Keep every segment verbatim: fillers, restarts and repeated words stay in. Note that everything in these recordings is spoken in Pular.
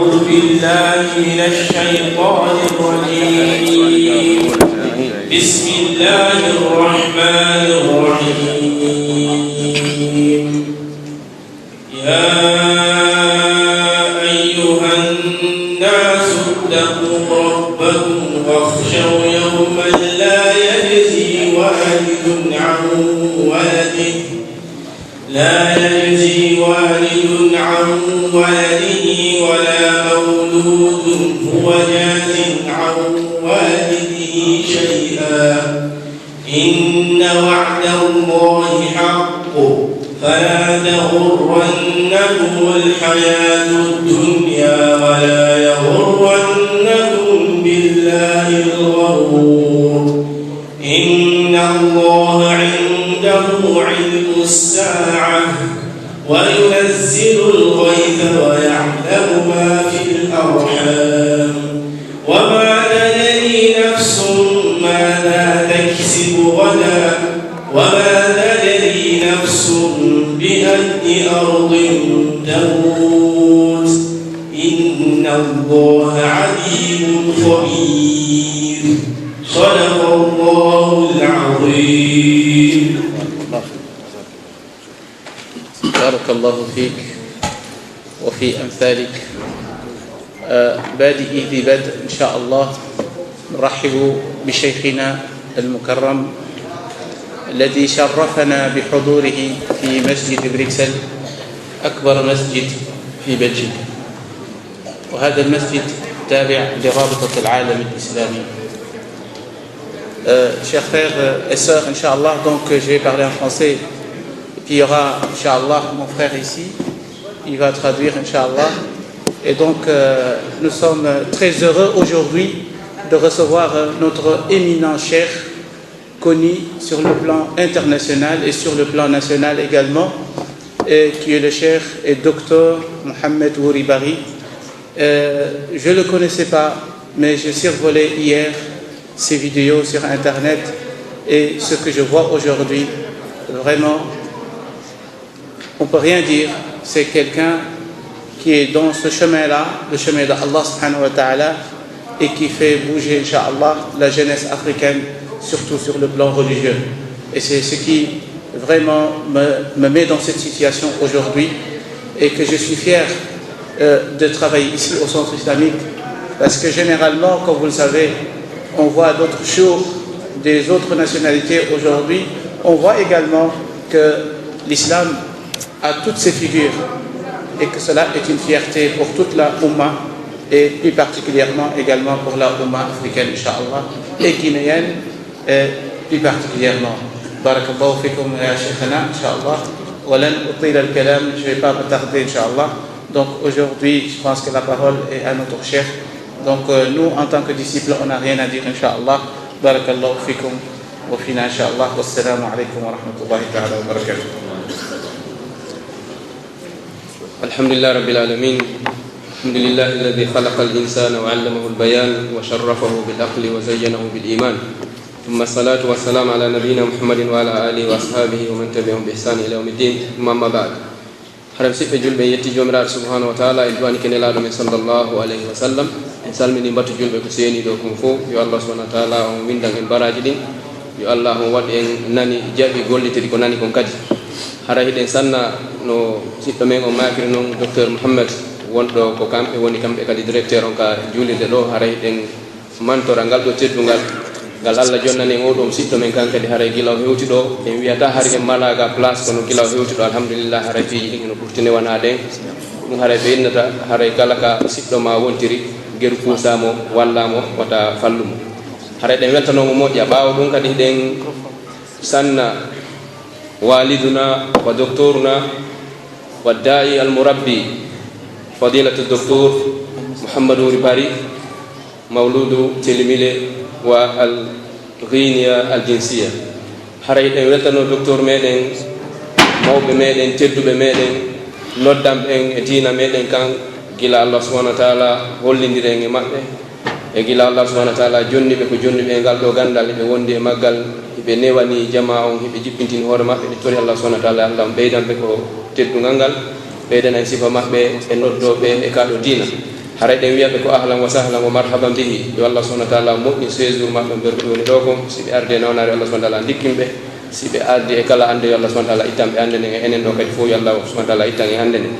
أعوذ بالله من الشيطان الرجيم. بسم الله الرحمن الرحيم. يا أيها الناس اتقوا ربكم واخشوا يوما لا يجزي والد عن ولده لا يجزي والد عن ولده ولا مولود هو جاز عن والده شيئا، إن وعد الله حق، فلا تغرنكم الحياة الدنيا ولا يغرنكم بالله الغرور. إن الله عنده علم الساعة وينزل الغيث ويعلم ما في الأرحام وما تدري نفس ماذا تكسب غدا وما تدري نفس بأي أرض تموت. إن الله عليم خبير. صدق الله العظيم. بارك الله فيك وفي أمثالك. آه، بادئي ذي بدء إن شاء الله. نرحب بشيخنا المكرم الذي شرفنا بحضوره في مسجد بروكسل، أكبر مسجد في بلجيكا، وهذا المسجد تابع لرابطة العالم الإسلامي. Euh, chers frères et sœurs, Inch'Allah, donc euh, je vais parler en français. Et puis il y aura, Inch'Allah, mon frère ici, il va traduire, Inch'Allah. Et donc, euh, nous sommes très heureux aujourd'hui de recevoir euh, notre éminent cheikh, connu sur le plan international et sur le plan national également, et qui est le cheikh et docteur Mohamed Wouri Bari. Euh, je ne le connaissais pas, mais j'ai survolé hier ses vidéos sur Internet et ce que je vois aujourd'hui, vraiment, on peut rien dire. C'est quelqu'un qui est dans ce chemin-là, le chemin d'Allah subhanahu wa ta'ala, et qui fait bouger, Inch'Allah, la jeunesse africaine, surtout sur le plan religieux. Et c'est ce qui vraiment me, me met dans cette situation aujourd'hui et que je suis fier euh, de travailler ici au Centre islamique, parce que généralement, comme vous le savez, on voit d'autres jours, des autres nationalités aujourd'hui, on voit également que l'islam a toutes ses figures et que cela est une fierté pour toute la Oumma et plus particulièrement également pour la Oumma africaine, Inch'Allah, et guinéenne euh, plus particulièrement. بارك الله فيكم يا شيخنا إن شاء الله. ولن أطيل الكلام, je vais pas m'attarder إن شاء الله. Donc aujourd'hui, je pense que la parole est à notre cheikh. Donc euh, nous, en tant que disciples, on n'a rien à dire إن شاء الله. بارك الله فيكم وفينا إن شاء الله. والسلام عليكم ورحمة الله تعالى وبركاته. الحمد لله رب العالمين. الحمد لله الذي خلق الإنسان وعلمه البيان وشرفه بالعقل وزينه بالإيمان. ثم الصلاة والسلام على نبينا محمد وعلى آله وأصحابه ومن تبعهم بإحسان إلى يوم الدين. ثم أما بعد. Haram siɓɓe julɓe, en yetti Joomiraaɗo subhanahu wa taala, en du'anike Nelaaɗo men sallallahu alayhi wa sallam. En salmini mbatu julɓe ko seeni ɗo kon fow. Yo Allah subhanahu wa taala on windan en baraaji ɗin. Yo Allah on waɗ en nani, jaɓi, gollitiri ko nani kon kadi. Hara hiɗen sanna no siɗɗo men on maakiri non, Docteur Mohammed, wonɗo ko kamɓe woni kamɓe kadi directeur on ka juulirde ɗo. Hara hiɗen mantora ngal ɗo teddungal ngal Allah jonnani en. Oo ɗoo siɗɗo men kan kadi, haray gila o hewti ɗo, en wi'ataa hari en malaa ga place, kono gila o hewti ɗo, alhamdulillah, haray piiji ɗin hino ɓurti newanaade en. Ɗum haray ɓe innata, haray kala ka siɗɗo maa wontiri, geru kuusaa mo, wallaa mo, wata fallu mo. Haray ɗen weltanoo mo moƴƴa. Ɓaawo ɗum kadi hiɗen sanna waaliduna wa doktoruna wa daa'i al murabbi, fadilatu doktor Muhammadu Wuri Bari, Mawluudu Telimile wa Al Ghiniya Al Jinsiya. Haray hiɗen weltanoo doktor meɗen, mawɓe meɗen, tedduɓe meɗen, noddanɓe en e diina meɗen kan, gila Allah subhanahu wa taala hollindiri en e maɓɓe, e gila Allah subhanahu wa taala jonni ɓe ko jonni ɓe e ngal ɗoo ganndal, hiɓe wondi e maggal, hiɓe newani jamaa on, hiɓe jippintini hoore maɓɓe, ɓe tori Allah subhanahu wa taala, Allah on ɓeydan ɓe ko teddungal ngal, ɓeydana en sifa maɓɓe e noddooɓe e kaa ɗoo diina. Haray ɗen wi'a ɓe ko ahlan wa sahlan wa marhaban bihi. Yo Allah subhanahu wa ta'ala moƴƴin séjour maɓɓe nder ɓe woni ɗoo kon. Si ɓe ardii e nawnaare, Allah subhanahu wa ta'ala ndikkin ɓe. Si ɓe ardii e kala annde, yo Allah subhanahu wa ta'ala ittan ɓe annde nden e enen ɗoo kadi fof, yo Allah subhanahu wa ta'ala ittan en annde nden.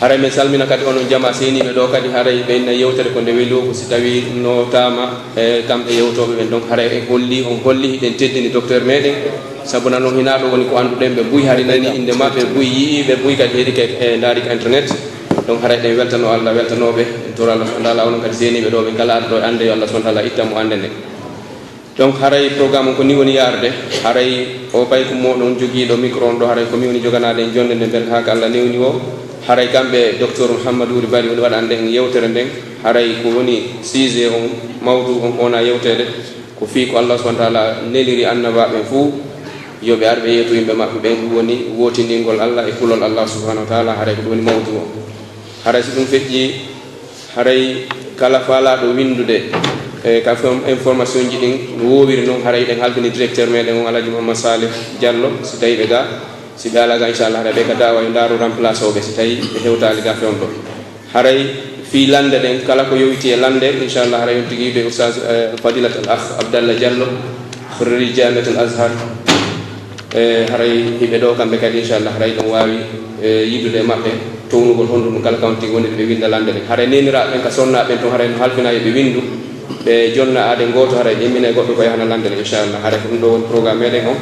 Haray men salmina kadi onon jamaa seeniiɓe ɗoo kadi, haray ɓe inna yewtere ko nde weli o, ko si tawii nootaama e kamɓe yewtooɓe ɓen, donc haray en holli, on holli hiɗen teddini docteur meɗen, sabu nan on hinaa ɗoo woni ko annduɗen ɓe buy, hari nani innde maɓɓe buy, yi'ii ɓe buy kadi heɗike e ndaari ka internet. Donc haray ɗen weltano Allah, weltanooɓe, en tora Allah subhanahu wa ta'ala onon kadi seeniiɓe ɗoo ɓen kala arɗo e annde, yo Allah subhanahu wa ta'ala ittan mo annde nden. Donc haray programme on ko ni woni yaarde, haray o pay ko moɗon jogiiɗo micro on ɗoo, haray ko mi woni joganaade en jonnde nde mbeltaaka Allah newni o. Haray kamɓe docteur Mouhamadou Wuri Bari woni waɗande en yewtere nden, haray ko woni sujet on, mawdu on ko wona yewteede, ko fii ko Allah subhanahu wa ta'ala neliri annabaaɓe ɓen fuu, yo ɓe ar ɓe yeetu yimɓe maɓɓe ɓen, ɗum woni wootindingol Allah e kulol Allah subhanahu wa ta'ala, haray ko ɗum woni mawdu on. Haray si ɗum feƴƴii, haray kala faalaaɗo winndude e ka fem-, information ji ɗin no woowiri non, haray ɗen halfini directeur meɗen on Alhaji Mouhammad Salih Diallo, si tawii ɓe ga, si ɓe alaa ga, inchallah, haray ɓe ka daawa yo ndaaru remplace o ɓe, si tawii ɓe hewtaali ga fewndo. Haray fii lannde ɗen, kala ko yowiti e lannde, inchallah, haray on tigi ɓe Oustaz, eh, Fadilat Al Akh Abdallah Diallo, Riri Jamiatul Azhar, e haray hiɓe ɗoo kamɓe kadi, inchallah, haray ɗon waawi, e, yiidude e maɓɓe townugol honɗun ɗum kala kawntigi woniri ɓe winnda lannde nden. Haray neeniraaɓe ɓen ka sonnaaɓe ɓen ton, haray no halfinaa yo ɓe winndu, ɓe jonna aaden gooto, haray ɓe immina e goɗɗo ko yahana lannde nden, inchallah. Haray ko ɗum ɗoo woni programme meɗen on.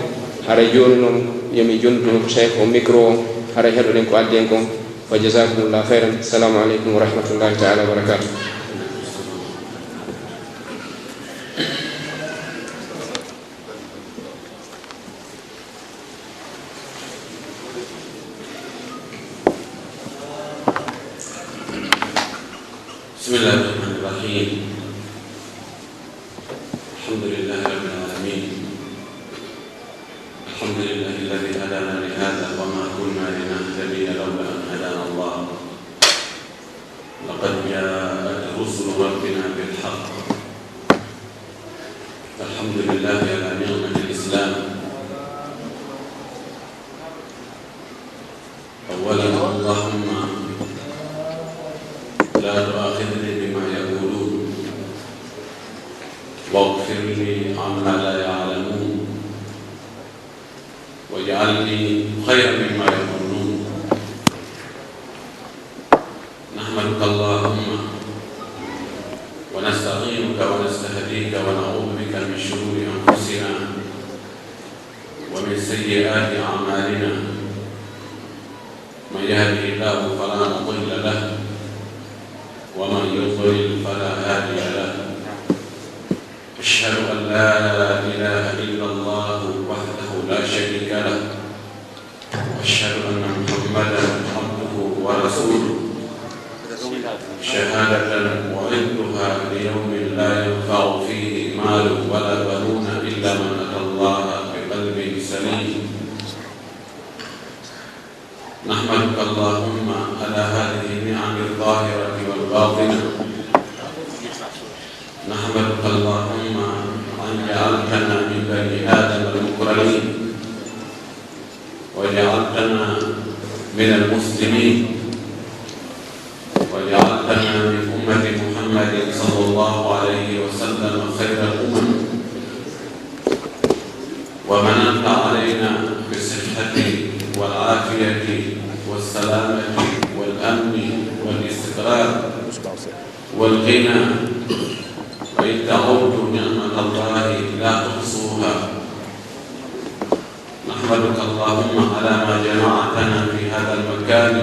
Haray jooni non, yo min jonndu Cheikh o micro on, haray heɗoɗen ko addi en kon. Wa jazakumullahu khairan. Assalamu alaikum wa rahmatullahi ta'ala wa barakatuh. بسم الله الرحمن الرحيم. الحمد لله رب العالمين. الحمد لله الذي هدانا لهذا وما كنا لنهتدي لولا أن هدانا الله. لقد جاءت رسل ربنا بالحق. الحمد لله على نعمة الإسلام. أولا، اللهم لا تؤاخذني بما يقولون، واغفر لي عما لا يعلمون، واجعلني خيرا مما يظنون. نحمدك اللهم ونستعينك ونستهديك ونعوذ بك من شرور أنفسنا ومن سيئات أعمالنا. من يهده الله فلا مضل له، ومن يضلل فلا هادي له. أشهد أن لا إله إلا الله وحده لا شريك له، وأشهد أن محمدا عبده ورسوله، شهادة أعدها ليوم لا ينفع فيه مال ولا بنون إلا من أتى الله بقلب سليم. نحمدك اللهم على هذه النعم الظاهرة والباطنة. نحمدك اللهم أن جعلتنا من بني آدم المكرمين، وجعلتنا من المسلمين، وجعلتنا من أمة محمد صلى الله عليه وسلم خير الأمم، ومننت علينا بالصحة والعافية والسلامة والأمن والاستقرار والغنى، وإن تعدوا نعمة الله لا تحصوها. نحمدك اللهم على ما جمعتنا في هذا المكان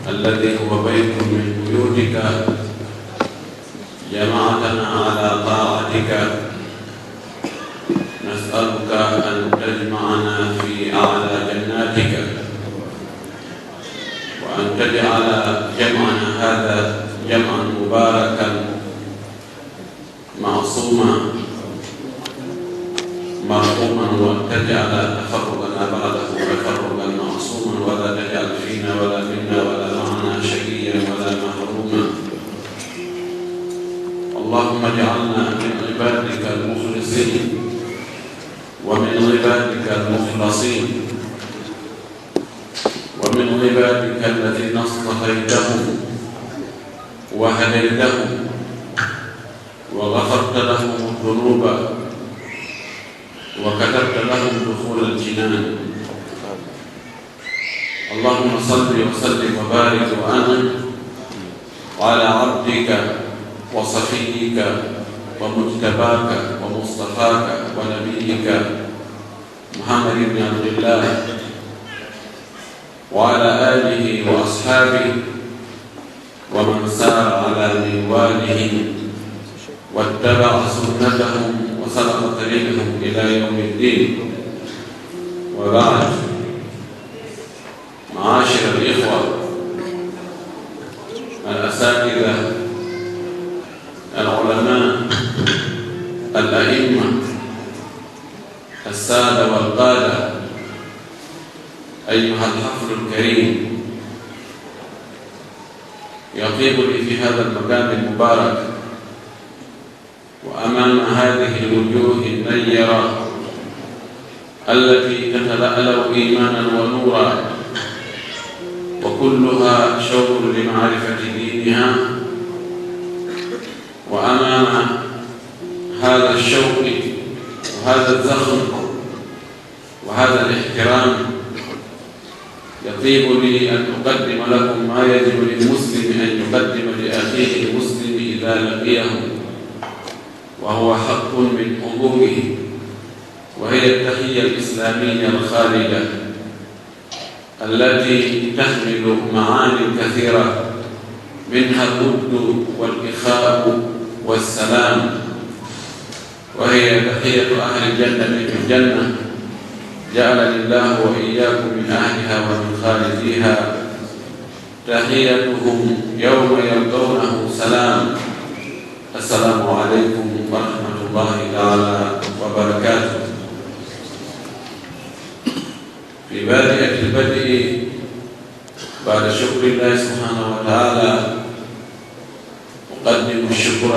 الذي هو بيت من بيوتك، جمعتنا على طاعتك، نسألك أن تجمعنا في أعلى جناتك، وأن تجعل جمعنا هذا جمعا مباركا معصوما مرحوما، وأن تجعل تفرقنا بعده تفرقا معصوما، ولا تجعل فينا ولا منا ولا معنا شقيا ولا محروما. اللهم اجعلنا من عبادك المخلصين، ومن عبادك المخلصين، ومن عبادك الذين اصطفيتهم، وهديتهم وغفرت لهم الذنوب وكتبت لهم دخول الجنان. اللهم صل وسلم وبارك وأنعم على عبدك وصفيك ومجتباك ومصطفاك ونبيك محمد بن عبد الله وعلى آله وأصحابه ومن سار على منوالهم واتبع سنتهم وسلك طريقهم إلى يوم الدين. وبعد، معاشر الإخوة الأساتذة العلماء الأئمة السادة والقادة، أيها الحفل الكريم، يطيب لي في هذا المكان المبارك وأمام هذه الوجوه النيرة التي تتلألأ إيمانا ونورا، وكلها شوق لمعرفة دينها، وأمام هذا الشوق وهذا الزخم وهذا الاحترام، يطيب لي أن أقدم لكم ما يجب للمسلم أن يقدم لأخيه المسلم إذا لقيه، وهو حق من حقوقه، وهي التحية الإسلامية الخالدة، التي تحمل معان كثيرة، منها الود والإخاء والسلام، وهي تحية أهل الجنة في الجنة، جعلني الله وإياكم من أهلها ومن خالديها. تحيتهم يوم يلقونه سلام. السلام عليكم ورحمة الله تعالى وبركاته. في بادئة البدء، بعد شكر الله سبحانه وتعالى، أقدم الشكر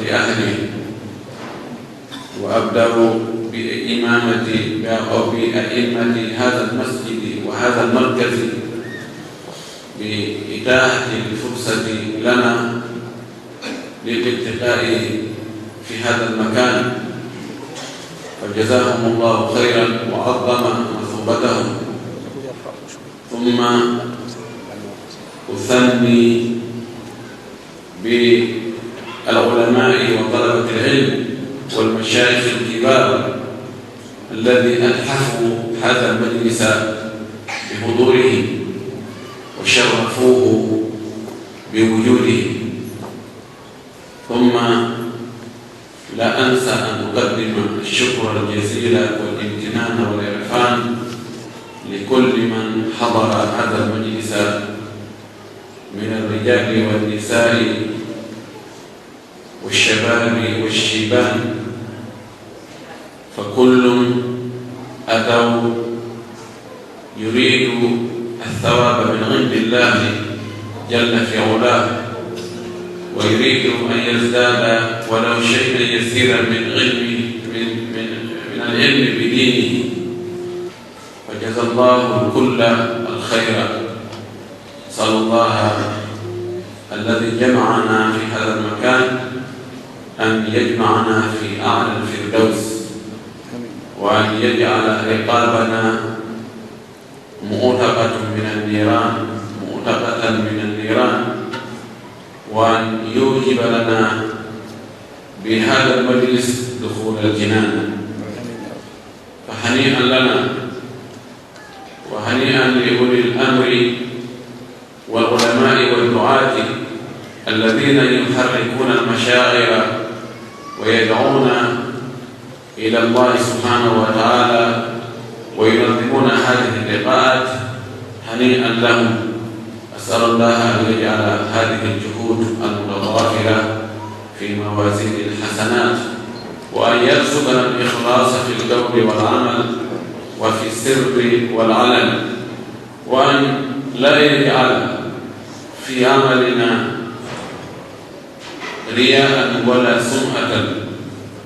لأهله، وأبدأ بإمامة أو بأئمة هذا المسجد وهذا المركز بإتاحة الفرصة لنا للالتقاء في هذا المكان، فجزاهم الله خيرا وعظم مثوبتهم. ثم أثني بالعلماء وطلبة العلم والمشايخ الكبار الذي أتحفوا هذا المجلس بحضورهم وشرفوه بوجودهم. ثم لا أنسى أن أقدم الشكر الجزيل والامتنان والعرفان لكل من حضر هذا المجلس من الرجال والنساء والشباب والشيبان، فكل أتوا يريد الثواب من عند الله جل في علاه، ويريد أن يزداد ولو شيئا يسيرا من علم، من، من، من العلم بدينه، فجزى الله الكل الخير. أسأل الله الذي جمعنا في هذا المكان أن يجمعنا في أعلى الفردوس، وأن يجعل رقابنا معتقة من النيران، معتقة من النيران، وأن يوجب لنا بهذا المجلس دخول الجنان. فهنيئا لنا وهنيئا لأولي الأمر والعلماء والدعاة الذين يحركون المشاعر ويدعون إلى الله سبحانه وتعالى وينظمون هذه اللقاءات. هنيئا لهم. أسأل الله أن يجعل هذه الجهود المتضافرة في موازين الحسنات، وأن يرزقنا الإخلاص في القول والعمل وفي السر والعلن، وأن لا يجعل في عملنا رياء ولا سمعة،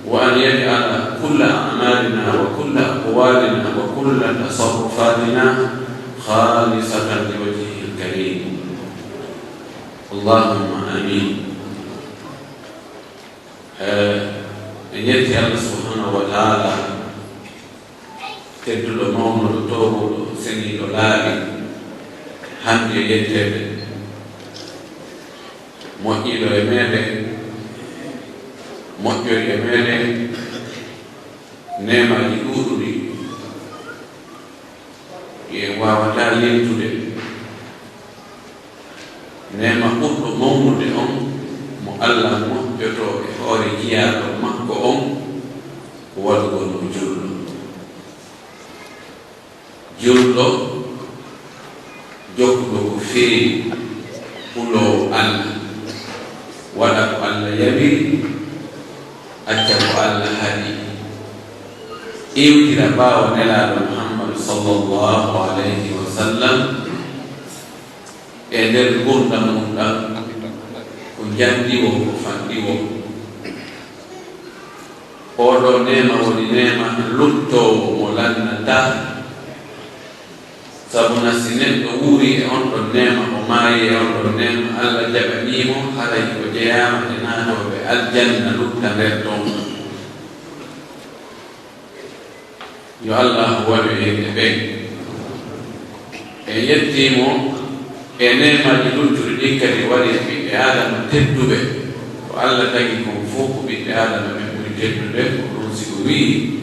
وأن يجعل كل أعمالنا وكل أقوالنا وكل تصرفاتنا خالصة لوجهه الكريم. Allahumma amin. Eh, en yetti Allah subhanahu wa ta'ala, tedduɗo, mawnuɗo, toowuɗo, seniiɗo laabi, hamdi e yetteede, moƴƴiiɗo e meɗen, moƴƴori e meɗen, neemaaji ɗuuɗuɗi, ɗi en waawataa limtude. Neema ɓurɗo mawnude on, mo Allah moƴƴotoo e hoore jiyaaɗo makko on, ko waɗugol mo julɗo. Julɗo jokkuɗo ko feewi, huloowo Allah, waɗa ko Allah yamiri, acca ko Allah haɗi, iwtira ɓaawo Nelaaɗo Muhammadu sallallahu alayhi wa sallam, e nder ngurndan mun ɗan, ko njanɗi woo, ko fanɗi woo. Oo ɗoo neema woni neema luttoowo mo lannataa. Sabu na si neɗɗo wuuri e on ɗon neema, o maayi e on ɗon neema, Alla jaɓanii mo, haray o jeyaama e naatooɓe aljanna lutta nder ton. Yo Allaahu waɗu en e ɓen. En yettii mo e neemaaji luttuɗi ɗin kadi o waɗi e ɓiɓɓe Aadama tedduɓe. Ko Alla tagi kon fow ko ɓiɓɓe Aadama ɓen ɓuri teddude, ko ɗun si o wi'i,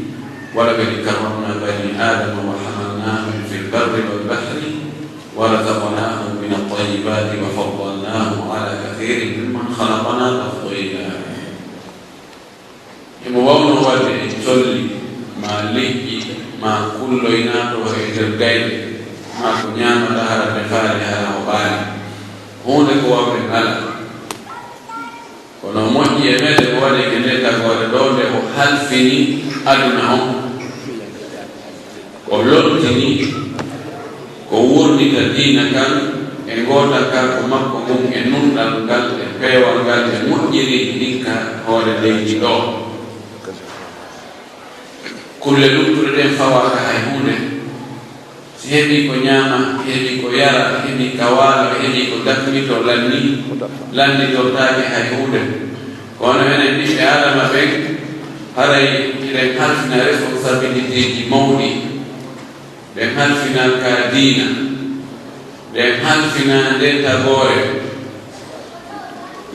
ولقد كرمنا بني آدم وحملناهم في البر والبحر ورزقناهم من الطيبات وفضلناهم على كثير ممن خلقنا تفضيلا. Himo waawno waɗde e colli, maa liƴƴi, maa kulloy naatoo e nder gayɗe, maa ko ñaamataa hara defaali hara hoɓaali. Huunde ko waawde alaa. Kono o moƴƴi e meɗen, o waɗi e ndee tagoore ɗoo nde o halfini aduna on. O lontini ko wurnita diina kan e ngootankaaku makko ngun e nunɗal ngal e peewal ngal e moƴƴereeji ɗin ka hoore leydi ɗoo. Kulle luttuɗe ɗen fawaaka hay huunde. Si heɓii ko ñaama, heɓii ko yara, heɓii ka waala, heɓii ko dakmitoo, lanni, lannitortaake hay huunde. Kono enen ɓiɓɓe Aadama ɓen, haray hiɗen halfina responsabilitéeji mawɗi. Ɗen halfina ka diina. Ɗen halfina ndee tagoore.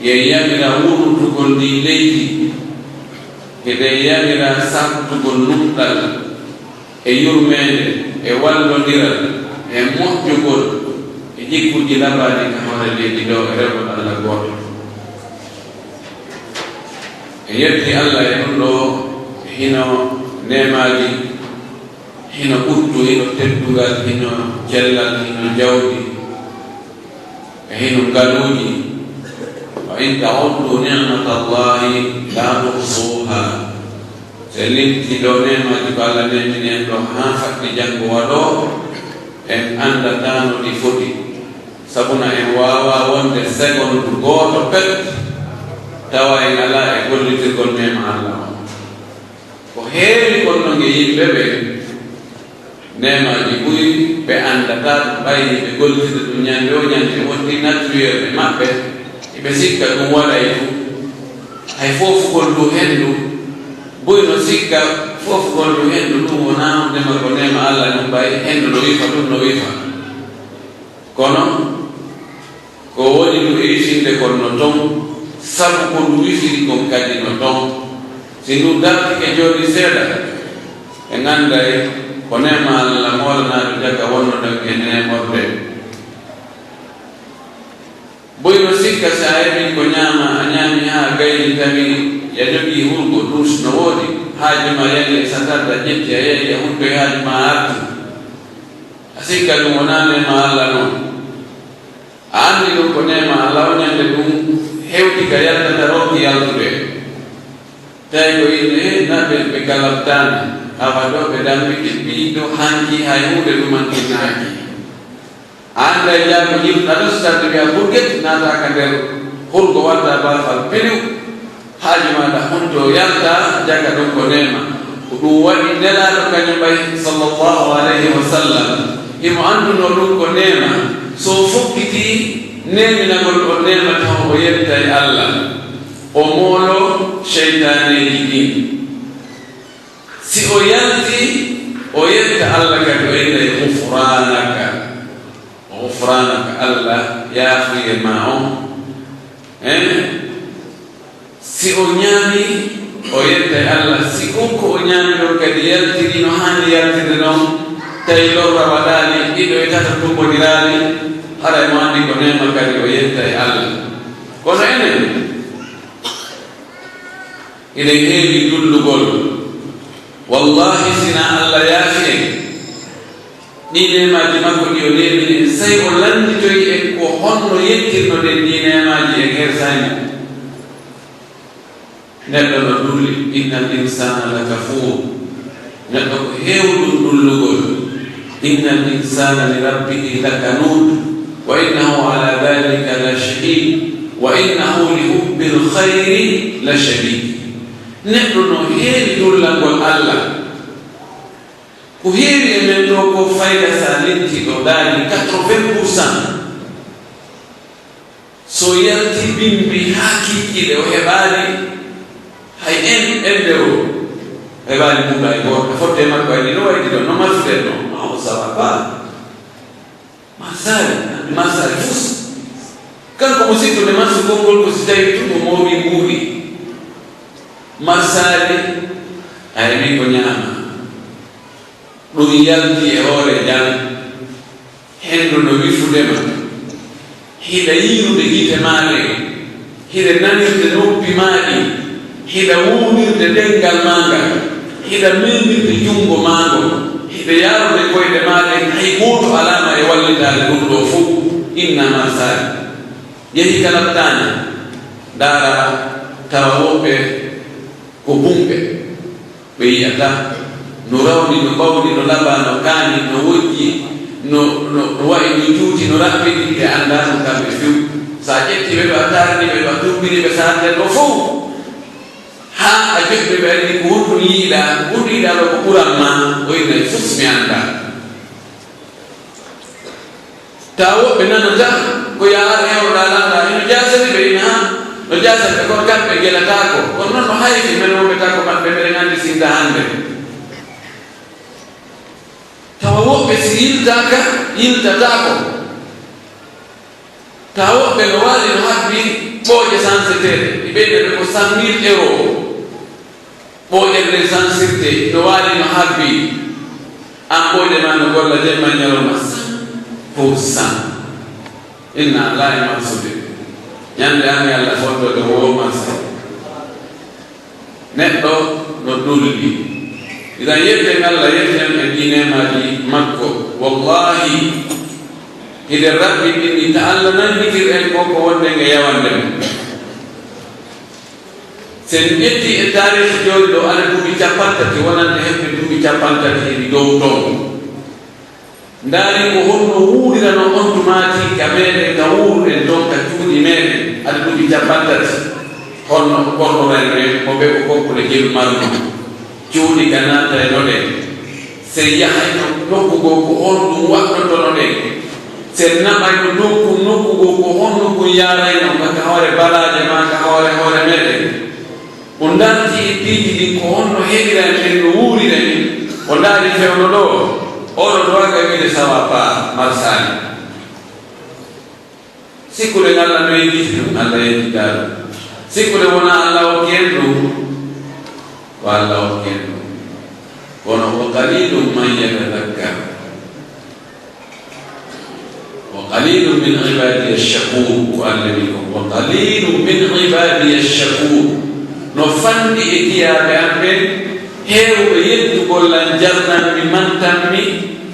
Hiɗen yamira wurnutugol ndii leydi. Hiɗen yamira saktugol nunɗal e yurmeende e wallondiral e moƴƴugol e jikkuuji labaaɗi ka hoore leydi ɗoo e rewgol Alla gooto. En yetti Alla e ɗun ɗoo hino neemaaji, hino ɓuttu, hino teddungal, hino cellal, hino jawdi, e hino ngaluuji. وإن تعدوا نعمة الله لا تحصوها. Si en limtii ɗoo neemaaji ko Alla neemini en ɗoo haa fatti janngo waɗoo, en anndataa no ɗi foti. Sabu na en waawaa wonde segondu gooto pet tawa en alaa e gollitirgol neema Alla on. Ko heewi kon non e yimɓe ɓen, neemaaji buy ɓe anndataa ɗum, ɓay hiɓe gollirde ɗum ñannde woo ñannde, wondi naturel e maɓɓe, hiɓe sikka ɗum waɗay ɗum. Hay foofugol ndu henndu, buy no sikka foofugol ndu henndu, ɗum wonaa wondema ko neema Alla ɗum, ɓay henndu no wifa, ɗum no wifa. Kono ko woni ndu iisinde kon no ton, sabu ko ndu wifiri kon kadi no ton. Si ndu dartike jooɗii seeɗa, en annday ko neema Alla moolanaaɗo jaka wonnoɗen e neemorde. Buy no sikka si a heɓii ko ñaama, a ñaami haa gayni, tawi ya jogii hurgo, duus no woodi, haaju maa yali e satarde, a ƴetti, a yahi, a huttoyi haaju maa, a arti. A sikka ɗum wonaa neema Alla non. A anndi ɗum ko neema Alla, o ñande ɗum hewti ka yaltata, ronki yaltude. Tawi ko yimɓe, he, na ɓe, ɓe galabtaani. Awa ɗoo ɓe dammi, ɓe ɓiɗɗo hanki, hay huunde ɗumantinnaaki. A annday jaago yimɓe, a ɗo sitande wi'a burget, naata ka nder hurgo, watta baafal piliw. Haaju maaɗa honto yalta, jaka ɗum ko neema. Ko ɗum waɗi Nelaaɗo kañum ɓay, sallallahu alayhi wa sallam, himo anndunoo ɗum ko neema. So fokkitii, Neeminagol o neema taho o yettay Alla, o mooloo seytaaneeji ɗin. Si o yalti, o yetta Alla kadi, o innay, "Gufraanaka, gufraanaka, Alla, yaafuyee maa on." Eh? Si o ñaami, o yettay Alla. Si kon ko o ñaami ɗon kadi yaltiri no haani yaltirde non, tawi lorra waɗaali, ɗiɗo e tato tumbondiraali, haray mo anndi ko neema kadi, o yettay Alla. Kono enen, hiɗen heewi dullugol. Wallaahi, si naa Alla yaafi en ɗii neemaaji makko ɗi o neemini en, sey o lannditoyi en ko honno yettirnoɗen ɗii neemaaji, en hersay mo. Neɗɗo no dulli, "Innal insaana la kafuur." Neɗɗo ko heewɗun dullugol. "Innal insaana li rabbihi la kanuud, wa innahu ala daalika la shahiid, wa innahu li hubbil khayri la shadiid." Neɗɗo no heewi dullangol Alla. Ko heewi e men ɗoo ko fayda, sa linti ɗo daali quatre-vingts pour cent. So yalti bimbi haa kiikiiɗe, o heɓaali hay en, en nde o heɓaali buuɗa e gooto. Fotte makko ay ni no waydi ɗon, no marsuɗen ɗon. Non, ça va pas. Marsaali, marsaali fus. Kanko mo sikkude marsugol ngol ko si tawii tun o mooɓii mbuuɗi. Marsaali, ay ni ko ñaama. Ɗun yalti e hoore jam. Hendu no wifude ma, hiɗa yiirude gite maa ɗen, hiɗa nanirde noppi maa ɗin, hiɗa wuunirde ɗenngal maa ngal, hiɗa meendirde junngo maa ngon, hiɗa yaarude koyɗe maa ɗen, hay gooto alaa ma e wallitaade ɗun ɗoo fow, inna marsaali. Yehi ka laɓtaani, ndaara tawa woɓɓe ko bumɓe. Ɓe yi'ataa no rawni, no ɓawli, no labaa, no kaani, no wojji, no, no, no wa'i, no juuti, no raɓɓiɗi, ɓe anndaa ɗun kamɓe few. Si a ƴetti ɓe ɗoo, a taarni ɓe ɗoo, a tumbini ɓe saarde ɗoo fow, haa a joɗɗi ɓe, a wi'i, "Ko honɗun yi'iɗaa? Ko honɗun yi'iɗaa ɗoo ko ɓuran maa?" O wi'i, "Nay fus mi anndaa." Tawa woɓɓe nanataa ko yaara hewroɗaa lanɗaa, hino jaasani ɓe, ina haa no jaasani ɓe, kono kamɓe gelataako. Kono non no hayfi men wonɓe taako maɓɓe, meɗen anndi sinta hannde. Tawa woɓɓe si yiltaaka, yiltataako. Tawa woɓɓe no waali no habbi ɓooƴe sanseteeɗe, ɗi ɓeyda ɓe ko cent mille euros. Ɓooƴere nden sansirte no waali no habbi. An ɓooƴe maa no golla jemma e ñalawma cent pour cent. Inna Alla e marsude. Ñande an e Alla fottoode woo marsa. Neɗɗo no dulli. Idan yetten Alla, yetten e ɗii neemaaji makko. Wallahi, hiɗen raɓɓiɗini ta Alla nanngitir en ko ko wonɗen e yawande mum. Si en ƴetti e taarihi jooni ɗoo, aɗa duuɓi cappanɗe tati, wonande heɓɓe duuɓi cappanɗe tati e dow ton. Ndaari ko honno wuurirano on tumaati ka meɗen, ka wuuruɗen ton, ka cuuɗi meɗen, aɗa duuɓi cappanɗe tati. Honno ɓornoren ren, mo ɓe ko kokkule jelu marɗum. Cuuɗi ka naataynoɗen. Sey yahayno nokku goo ko honɗun waɗnotonoɗen. Sey naɓayno nokku, nokku goo ko honno kun yaarayno, ka, ka hoore balaaje maa, ka hoore, hoore meɗen. O ndarti e piiji ɗin ko honno heɓiren ɗen no wuuriren. O ndaari fewndo ɗoo, oɗo ɗoo aga wiide sawa baa, marsaali. Sikkude Alla no yejjiti ɗum, Alla yejjitaa ɗum. Sikkude wonaa Alla hokki en ɗum, ko Alla hokki en ɗum. Kono, "Wa qalilun man yatadhakkar. Wa qalilun min ibadiya shakur," ko Alla wi kon. "Wa qalilun min ibadiya shakur." No fanɗi e jiyaaɓe an ɓen, heewɓe yettugol lan, jarnan mi, mantan mi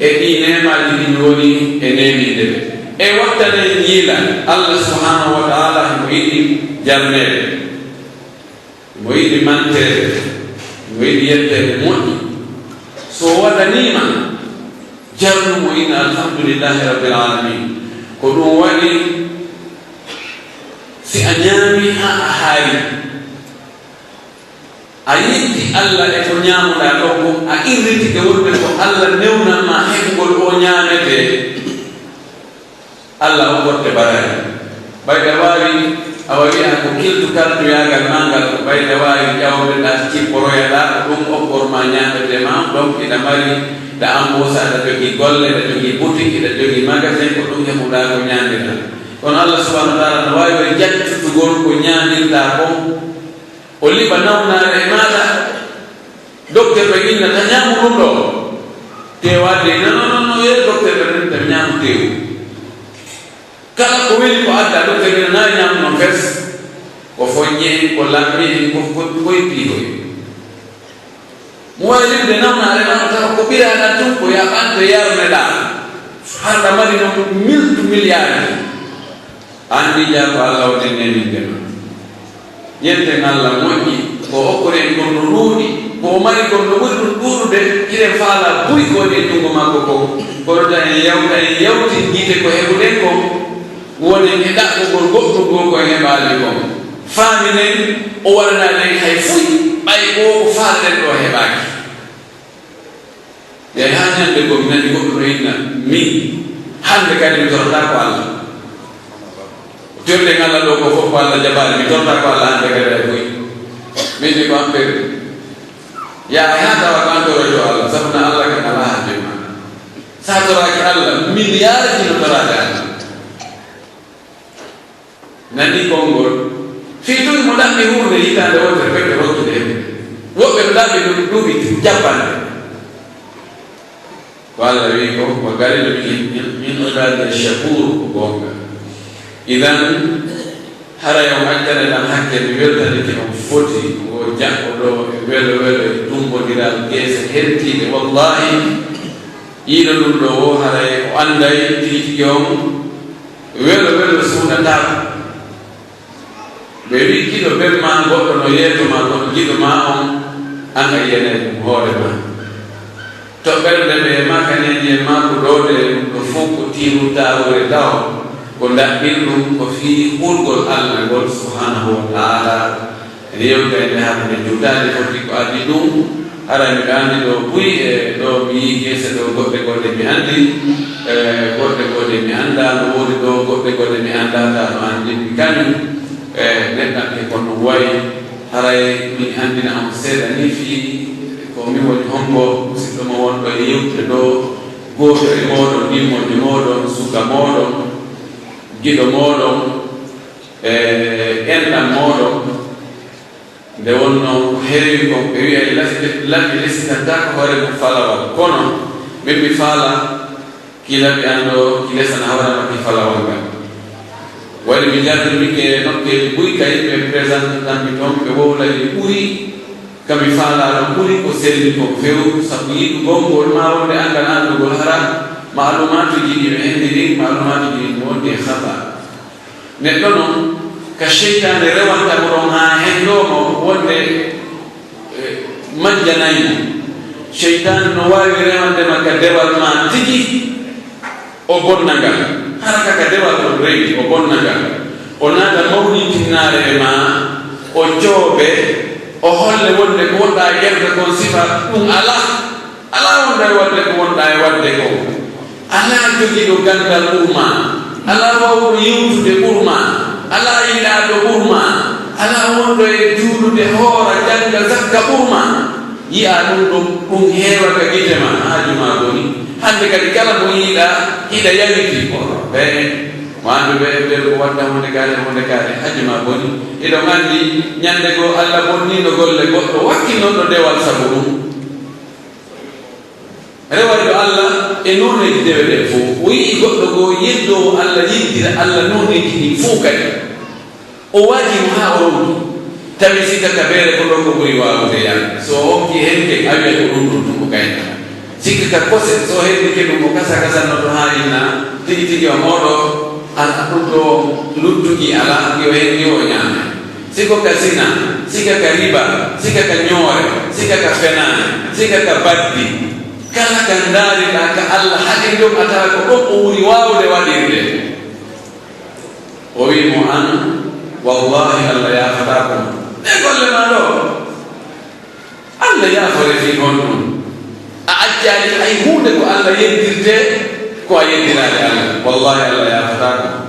e ɗii neemaaji ɗi mi woni e neeminde ɓe. E wattane yiila Allah subhanahu wa ta'ala, himo yiɗi jarneede, himo yiɗi manteede, himo yiɗi yetteede moƴƴi. So o waɗanii ma, jarnu mo, inna alhamdulillahi rabbil alamin. Ko ɗum waɗi, si a ñaami haa a haari, a yetti Allah e ko ñaamuɗaa ɗon kon, a irritike wonde ko Allah newnan ma heɓugol oo ñaametee, Allah hokkotte baraaji. Ɓay ɗa waawi, awa wi'a ko kiltu kaltoyaagal maa ngal, ko ɓay ɗa waawi ƴawde ɗa cipporoya ɗa, ko ɗum okkor ma ñaametee ma, donc iɗa mari ɗa ambosa, ɗa jogii golle, ɗa jogii boutique, ɗa jogii magasin, ko ɗum heɓuɗaa ko ñaamiraa. Kono Allah subhanahu wa ta'ala no waawi waɗi jaccutugol ko ñaamirɗaa kon, o liɓa nawnaare e maaɗa, docteur ɓe inna ta ñaamu ɗum ɗoo. Teewaade, non, non, non, non, yee docteur ɓe inna ta ñaamu teewu. Kala ko weli ko adda ɗum, tawi no naawi ñaam non fes, ko foññe en, ko lamme en, ko, ko, ko e piihoy. Mo wawi limde nawnaare ma, tawa ko ɓiraɗan tun, ko yaɓante yarneɗaa. Harɗa mari non miltu miliyaari. Anndi jaa ko Allah woni neminde ma. Yenten Allah moƴƴi, ko o okkori en kon no ɗuuɗi, ko o mari kon no ɓuri ɗum ɗuuɗude, hiɗen faalaa buy ko woni e junngo makko kon. Kono tan en yawta, en yawtin gite ko heɓuɗen kon, wonen e ɗaɓɓugol goɗɗum goo ko en heɓaali kon. Faaminen, o waɗanaali en hay fuy, ɓay ko ko faalɗen ɗoo heɓaaki. Yahi haa ñannde goo, mi nani goɗɗo no inna, min, hannde kadi mi torotaako Allah. Torɗen Allah ɗoo ko fof ko Allah jaɓaali, mi torotaako Allah hannde kadi hay buy. Min ni ko an perdi. Yaha haa tawa ko an toroyto Allah, sabu na Allah kan alaa hannde ma. Sa toraaki Allah, miliyaaji no toraade Allah. Nani konngol. Fii tun mo ɗaɓɓi huunde hitaande wootere fekk rokkude heɓude. Woɓɓe no ɗaɓɓi ɗum duuɓi cappanɗe. Ko Allah wi'i ko, "Wa qalilun min, min, min ibadiya shakur," ko goonga. Idan, haray on accane ɗan hakke, mi weltanike on foti, ko jaɓɓo ɗoo e welo welo e tumbondiral geese hentiiɗe. Wallahi, yiɗo ɗum ɗoo woo haray o anday tigi tigi on welo welo suuɗataako. Ɓe wi'i, giɗo ben maa goɗɗo no yeeto maa, kono giɗo maa on, an a yi'anay ɗum hoore maa. Toɓɓere nde ɓe makaneeji e maaku ɗoo ɗe, ɗum ɗoo fow ko tiiru taawore tawo, ko ndaɓɓir ɗum ko fii hurgol Allah ngol subhanahu wa ta'ala. E yewtere nde hannde juutaade foti ko addi ɗum, Hara miɗo anndi ɗoo buy e ɗoo mi yi'i geese ɗoo goɗɗe goo ɗe mi anndi, e goɗɗe goo ɗe mi anndaa, no woodi ɗoo goɗɗe goo ɗe mi anndaa, taa no anndi mi kañum, e neɗɗanke kon no wayi. Haray mi anndina on seeɗa nii fii ko mi woni hombo, musiɗɗo mo wonɗo e yewtude ɗoo, gooto e mooɗon, nimmojo mooɗon, suka mooɗon, giɗo mooɗon, e enɗan mooɗon. Nde wonnoo ko heewi kon, ɓe wi'ay lasi-, laɓi lesinataa ko hoore mum falawal. Kono min mi faala ki laɓi an ɗoo, ki lesana hoore makki falawal ngal. Waɗi mi jarri mi ke nokkeeli buy ka yimɓe présentan mi ton, ɓe wowlay ɓuri ka mi faalaa ɗon, ɓuri ko selli kon few, sabu yiɗugol ngol maa wonde anngal anndugol hara maalumaatuuji ɗi mi henndiri, maalumaatuuji ɗi mi wondi e khata. Neɗɗo non, ka seytaane rewanta mo ɗon haa henndoo mo wonde, eh, majjanay mo. Seytaane no waawi rewande ma ka dewal maa tigi, o bonna ngal. Hara ka, ka dewal on rewi, o bonna ngal. O naata mawnintinnaare e maa, o coobe, o holle wonde ko wonɗaa e yerde kon sifa ɗum alaa. Alaa wonɗo e waɗde ko wonɗaa e waɗde kon. Alaa jogiiɗo ganndal ɓur maa. Alaa waawɗo yewtude ɓur maa. Alaa yiɗaaɗo ɓur maa. Alaa wonɗo e juulude, hoora, jannga, zakka ɓur maa. Yi'aa ɗum ɗon, ɗum heewa ka gite maa, haaju maa boni. Hannde kadi kala mo yi'uɗaa, hiɗa yawiti. Kono ɓe, mo anndu ɓe, ɓe ko waɗta huunde kaare, huunde kaare, haaju maa boni. Hiɗon anndi, ñannde goo Alla bonniino golle goɗɗo, wakkinnooɗo dewal sabu ɗum. Rewayɗo Alla e nooneeji dewe ɗen fow. O yi'i goɗɗo goo yeddoowo Alla, yeddira Alla nooneeji ɗin fow kadi. O waaji mo haa o ronki. Tawi sikka ka beere ko ɗon ko ɓuri waawude yaade. So o hokki henke, a wi'ay ko ɗum ɗum tun ko kayna. Sikka ka kose, so o heddike ɗum, o kasa kasannoto haa inna, tigi tigi o mooɗo, ala ɗum ɗo luttuki alaa, yo henke o ñaama. Siko ka sina, sika ka riba, sika ka ñoore, sika ka fenaande, sika ka baddi. Kala ka ndaariɗaa ka Alla haɗi ɗum, a tawa ko ɗum o ɓuri waawude waɗirde. O wi'i mo, an, wallahi, Alla yaafataa ko ma. Ɗe golle maa ɗoo, Alla yaafore fii honɗum? A accaali hay huunde ko Alla yeddirtee, ko a yeddiraali Alla. Wallahi, Alla yaafataa ko ma.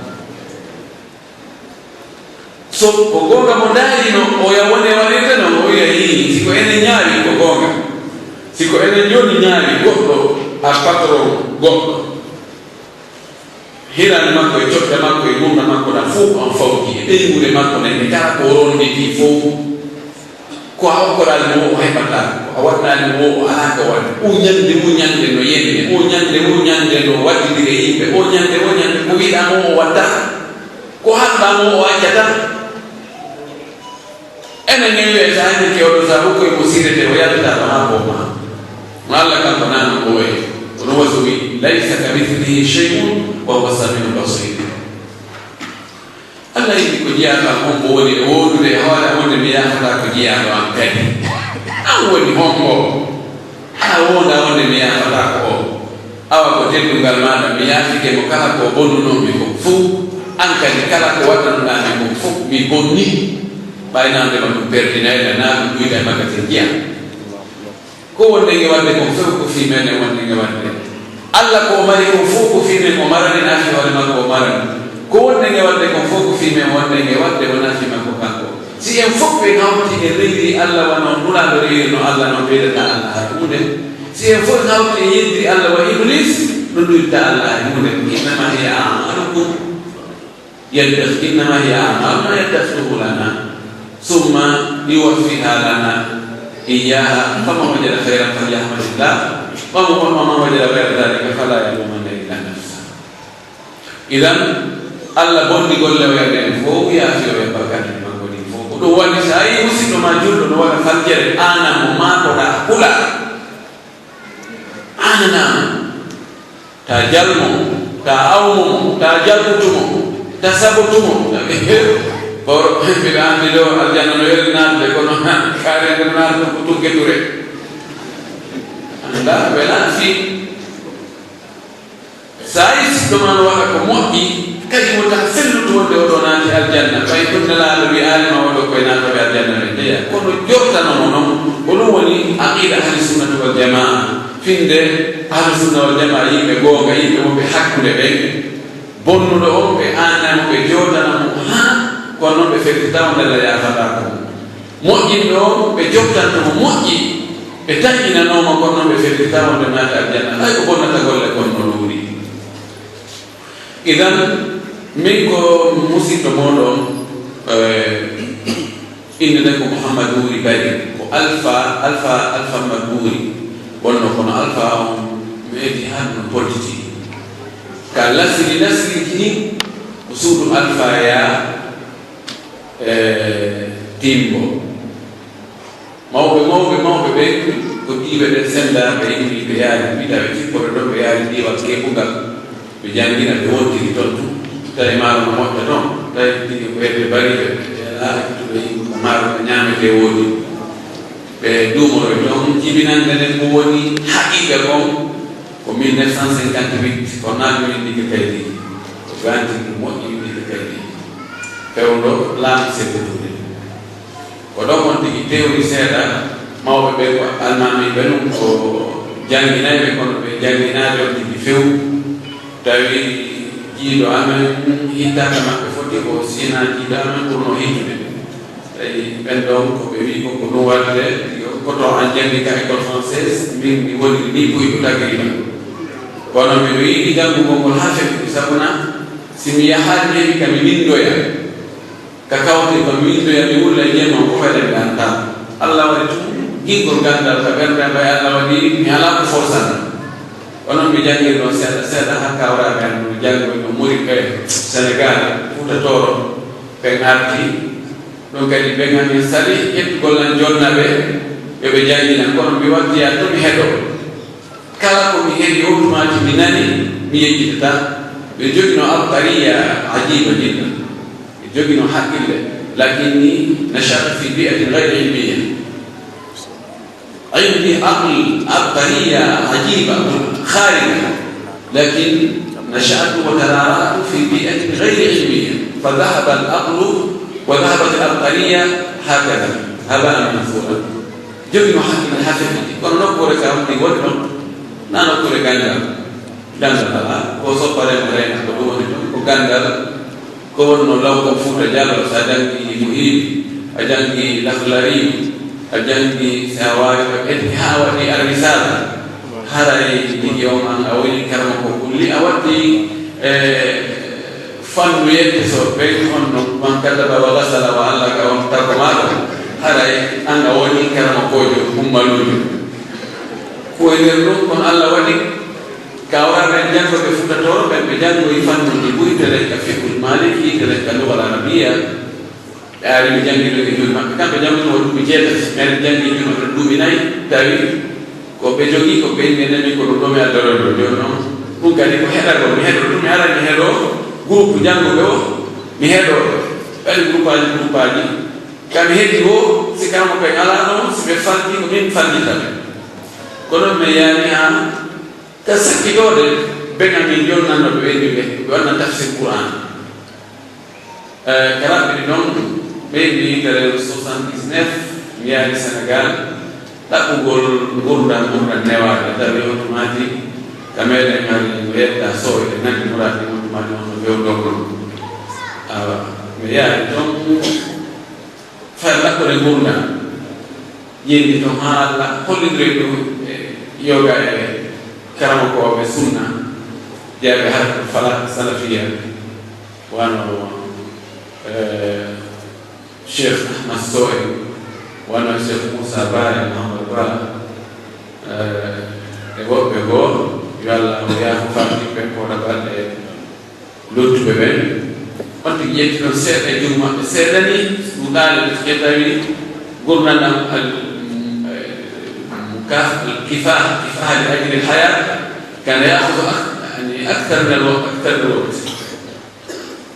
Ko goonga mo ndaarino, o ya woni waɗirde non, o wi'a, "Ii, si ko enen ñaawi, ko goonga. Si ko enen jooni ñaawi goɗɗo, a patron goɗɗo." Hiran makko e cotta makko e gumna makko na fow ko an fawti e ɓeynguure makko na e kala ko o ronditii fow. Ko a okkoraali mo o heɓataa ko, a waɗnaali mo o alaa ko waɗi. O ñande, o ñande no yenne, o ñande, o ñande no waɗidiri e yimɓe, o ñande, o ñande ko wiɗaa mo o waɗtaa, ko halɓaa mo o accataa. Enen en wi'ay so hannde ke oɗo sabu koye mo sirete o yaltataa ma ko ma. No Alla kanko nan no ɓooye. Kono wasu wi, "Laysa ka mithlihi shay'un wa huwa samiul basir." Alla yiɗi ko jiyaaɗo an on mo woni e woodude e hoore am wonde mi yaafataa ko jiyaaɗo an kadi. An woni hombo? Haa wonda wonde mi yaafataa ko o. Awa ko teddungal maaɗa mi yaafike mo kala ko bonunoo mi kon fow. An kadi kala ko waɗanuɗaa mi kon fow mi bonni. Ɓay naa ndema ɗum perdinayɗa naa ɗum ɗuyta e makkatin jiya. Ko wonɗen e waɗde kon fow ko fii meɗen wonɗen e waɗde. Alla ko o mari kon fow ko fii men o marani, naa fii hoore makko o marani. Ko wonɗen e waɗde kon fow ko fii men wonɗen e waɗde, wonaa fii makko kanko. Si en fow en hawti en rewiri Alla wano Nulaaɗo rewiri no Alla non, ɓeydataa Alla hay huunde. Si en fow en hawti en yeddiri Alla wa Iblis, no ɗuytataa Alla hay huunde. Innama hiya a'malukum. Yaddak-, innama hiya a'maluna yaddakhiruna lana, thumma yuwaffiha lana iyyaha, faman wajada khayran falyahmadillah, wa man, wa man wajada ghayra dhalika fala yalumanna illa nafsah. Idan, Alla bonɗi golle o yaɗen fow, yaafi o e bakkanji makko ɗin fow. Ko ɗum waɗi, so a yii musiɗɗo ma julɗo no waɗa faljere, aanan mo, maakoɗaa, hula. Aananaa mo. Taa jalmo, taa awmo mo, taa jalɓutu mo, taa sabotu mo. Taa ɓe, he, boro, miɗo anndi ɗo aljanna no weli naatde, kono, ha, kaare nde naatde ko tugge ture. Anndaa, welaa fii. So a yii siɗɗo maa no waɗa ko moƴƴi, kadi wota fellutu wonde o ɗo naati aljanna, ɓay ɗum Nelaaɗo wi'aali ma o ɗo koye naatooɓe aljanna ɓen jeyaa. Kono jortano mo non, ko ɗum woni aqiida ahli sunnati wal jamaa. Finde ahlu sunna wal jamaa, yimɓe goonga, yimɓe wonɓe hakkunde ɓen, bonnuɗo on, ɓe aanay mo, ɓe jootana mo, haa, kono non ɓe fellita wonde Alla yaafataa ko mo. Moƴƴinɗo on, ɓe jokkanto mo moƴƴi, ɓe tanƴinanoo mo, kono non ɓe fellita wonde naata aljanna, hay ko bonnata golle kon no luuri. Idan, min ko musiɗɗo mooɗon, eh, innde nden ko Muhammad Wuri Bari, ko Alfa, Alfa, Alfa Mad Wuri wonno, kono Alfa on meɗi hannde no podditi. Ka lasiri, lasiri ni, ko suudu Alfa ya, eh, Timbo. Mawɓe, mawɓe, mawɓe ɓen, ko diiwe ɗen senndaa, ɓe immii, ɓe yaari, wiɗaa ɓe tippoɓe ɗon, ɓe yaari diiwal keɓungal, ɓe janngina, ɓe wontiri ton tun. Tawi maaro no moƴƴa ton, tawi tigi ko hedde bariiɓe, ɓe alaa hakkitu ɓe yimɓe ko maaro ko ñaametee woodi. Ɓe duumoroy ton, jibinannde nden ko woni haqiiqa kon, ko mille neuf cent cinquante-huit, ko naatmi winndike kaydi, ko ganti ɗum moƴƴi winndike kaydi. Fewndo laamu Sebbe Touré. Ko ɗon on tigi tewri seeɗa, mawɓe ɓe ko almaamiiɓe nun, ko jannginayɓe, kono ɓe jannginaali on tigi few. Tawi jiido amen hittaaka maɓɓe foti ko sina jiido amen ɓurno hittude. Tawi ɓen ɗon ko ɓe wi'i ko ko ɗum waɗde, yo koto an janngi ka école française, min mi woni ni ko ko tagiri ɗum. Kono miɗo yiɗi janngugol ngol haa feƴƴude, sabu na si mi yahaali heɓi ka mi winndoya. Ka kawtirɗo mi winndoya, mi wulla e jemma, ko fayda mi anndaa. Alla waɗi tun gingol ganndal ka ɓernde am, ɓay Alla waɗi mi alaa ko forsana. Onon mi janngiri ɗon seeɗa seeɗa, haa kawraaɓe am no janngoy no Mori, eh, Senegaal, Fuuta Tooro, ɓen arti. Ɗon kadi ɓen amin sali ƴettugol lan jonna ɓe, yo ɓe janngina, kono mi wattiyaa to mi heɗo. Kala ko mi heɗi on tumaaji mi nani, mi yejjitataa. Ɓe jogino abqariya ajiba jiddan. Ɓe jogino haqqille. Lakinni nasha'tu fi bi'atin ghayri ilmiya. Indi aql abqariya ajiba kharija. Lakin nasha'tu wa tarara'tu fi bi'atin ghayri ilmiya. Fa dhahaba al aqlu wa dhahabat al abqariya hakadha. Haba'an manthura. Jogino hakkille haa feƴƴiti. Kono nokkuure ka woni woni ɗon, na nokkuure ganndal. Ganndal alaa, ko soppa rema rena, ko ɗum woni ɗon, ko ganndal Ko wonno law kon Fuuta Jallo, si a janngii Muhiibi, a janngii Laxlari, a janngii, si a waawi, a ɓe haa a waɗi Ar-Risaala, haray tigi on an a woni karamoko kulli, a waɗi, eh, fannu yette so ɓen honno man kaddaba wa gasala wa allaka on tago maaɗa, haray an a woni karamokoojo hummaluujo. Ko e nder ɗum kon Alla waɗi Ka wara ɓen janngooɓe Fuuta Tooro ɓen, ɓe janngoyi fannuuji buy, telen ka fiqhul maaliki, telen ka lugal arabiya. Ɓe ari ɓe janngi ɗum e juuɗe maɓɓe. Kamɓe jannguno o duuɓi jeetati, men janngi juuɗe maɓɓe duuɓi nayi, tawi ko ɓe jogii ko ɓe inni nani ko ɗum ɗo mi addoron ɗo. Jooni non, ɗum kadi ko heɗagol, mi heɗo ɗum, mi ara mi heɗo groupe jannguɓe o, mi heɗo ɓe, waɗi groupaaji, groupaaji. Ka mi heɗi o, si kala mo ɓe alaa ɗon, si ɓe falti, ko min fallita ɓe. Ko ɗon mi yaani haa Ka sakkitooɗe, ben amin jonnanno ɓe ɓe ɓe wanna tafsir Qur'an. Eh, ka raɓɓiɗi non, ɓeydi yitere soixante-dix-neuf, mi yaari Senegal, ɗaɓɓugol ngurndan, ngurndan newaaɗo, tawi on tumaji, ka meɗen hari no yetta so'o e nandi muradi on tumaji on no fewndo kon. Awa, mi yaari ton, Fay laɓɓude ngurndan, yendi ton haala hollindiri ɗum e yoga e karamokooɓe sunna, jeyaaɓe harkatul falak salafiya, wano, eh, Cheikh Ahmad Sow en, wano Cheikh Moussa Ba e Mouhamadou Ba, eh, e woɓɓe goo, yo Allah o yaafo faatiɓe ɓen ko waɗa balɗe lottuɓe ɓen, on tigi ƴetti ɗon seeɗa e junngo maɓɓe, seeɗa ni ɗuuɗaali, ɓe tawi ngurndan ɗan al, mm, eh, muka-, al kifah, kifah li ajli al hayat, kana ya'khudhu ak-, yani, akthar min al waqt, akthar min al waqt.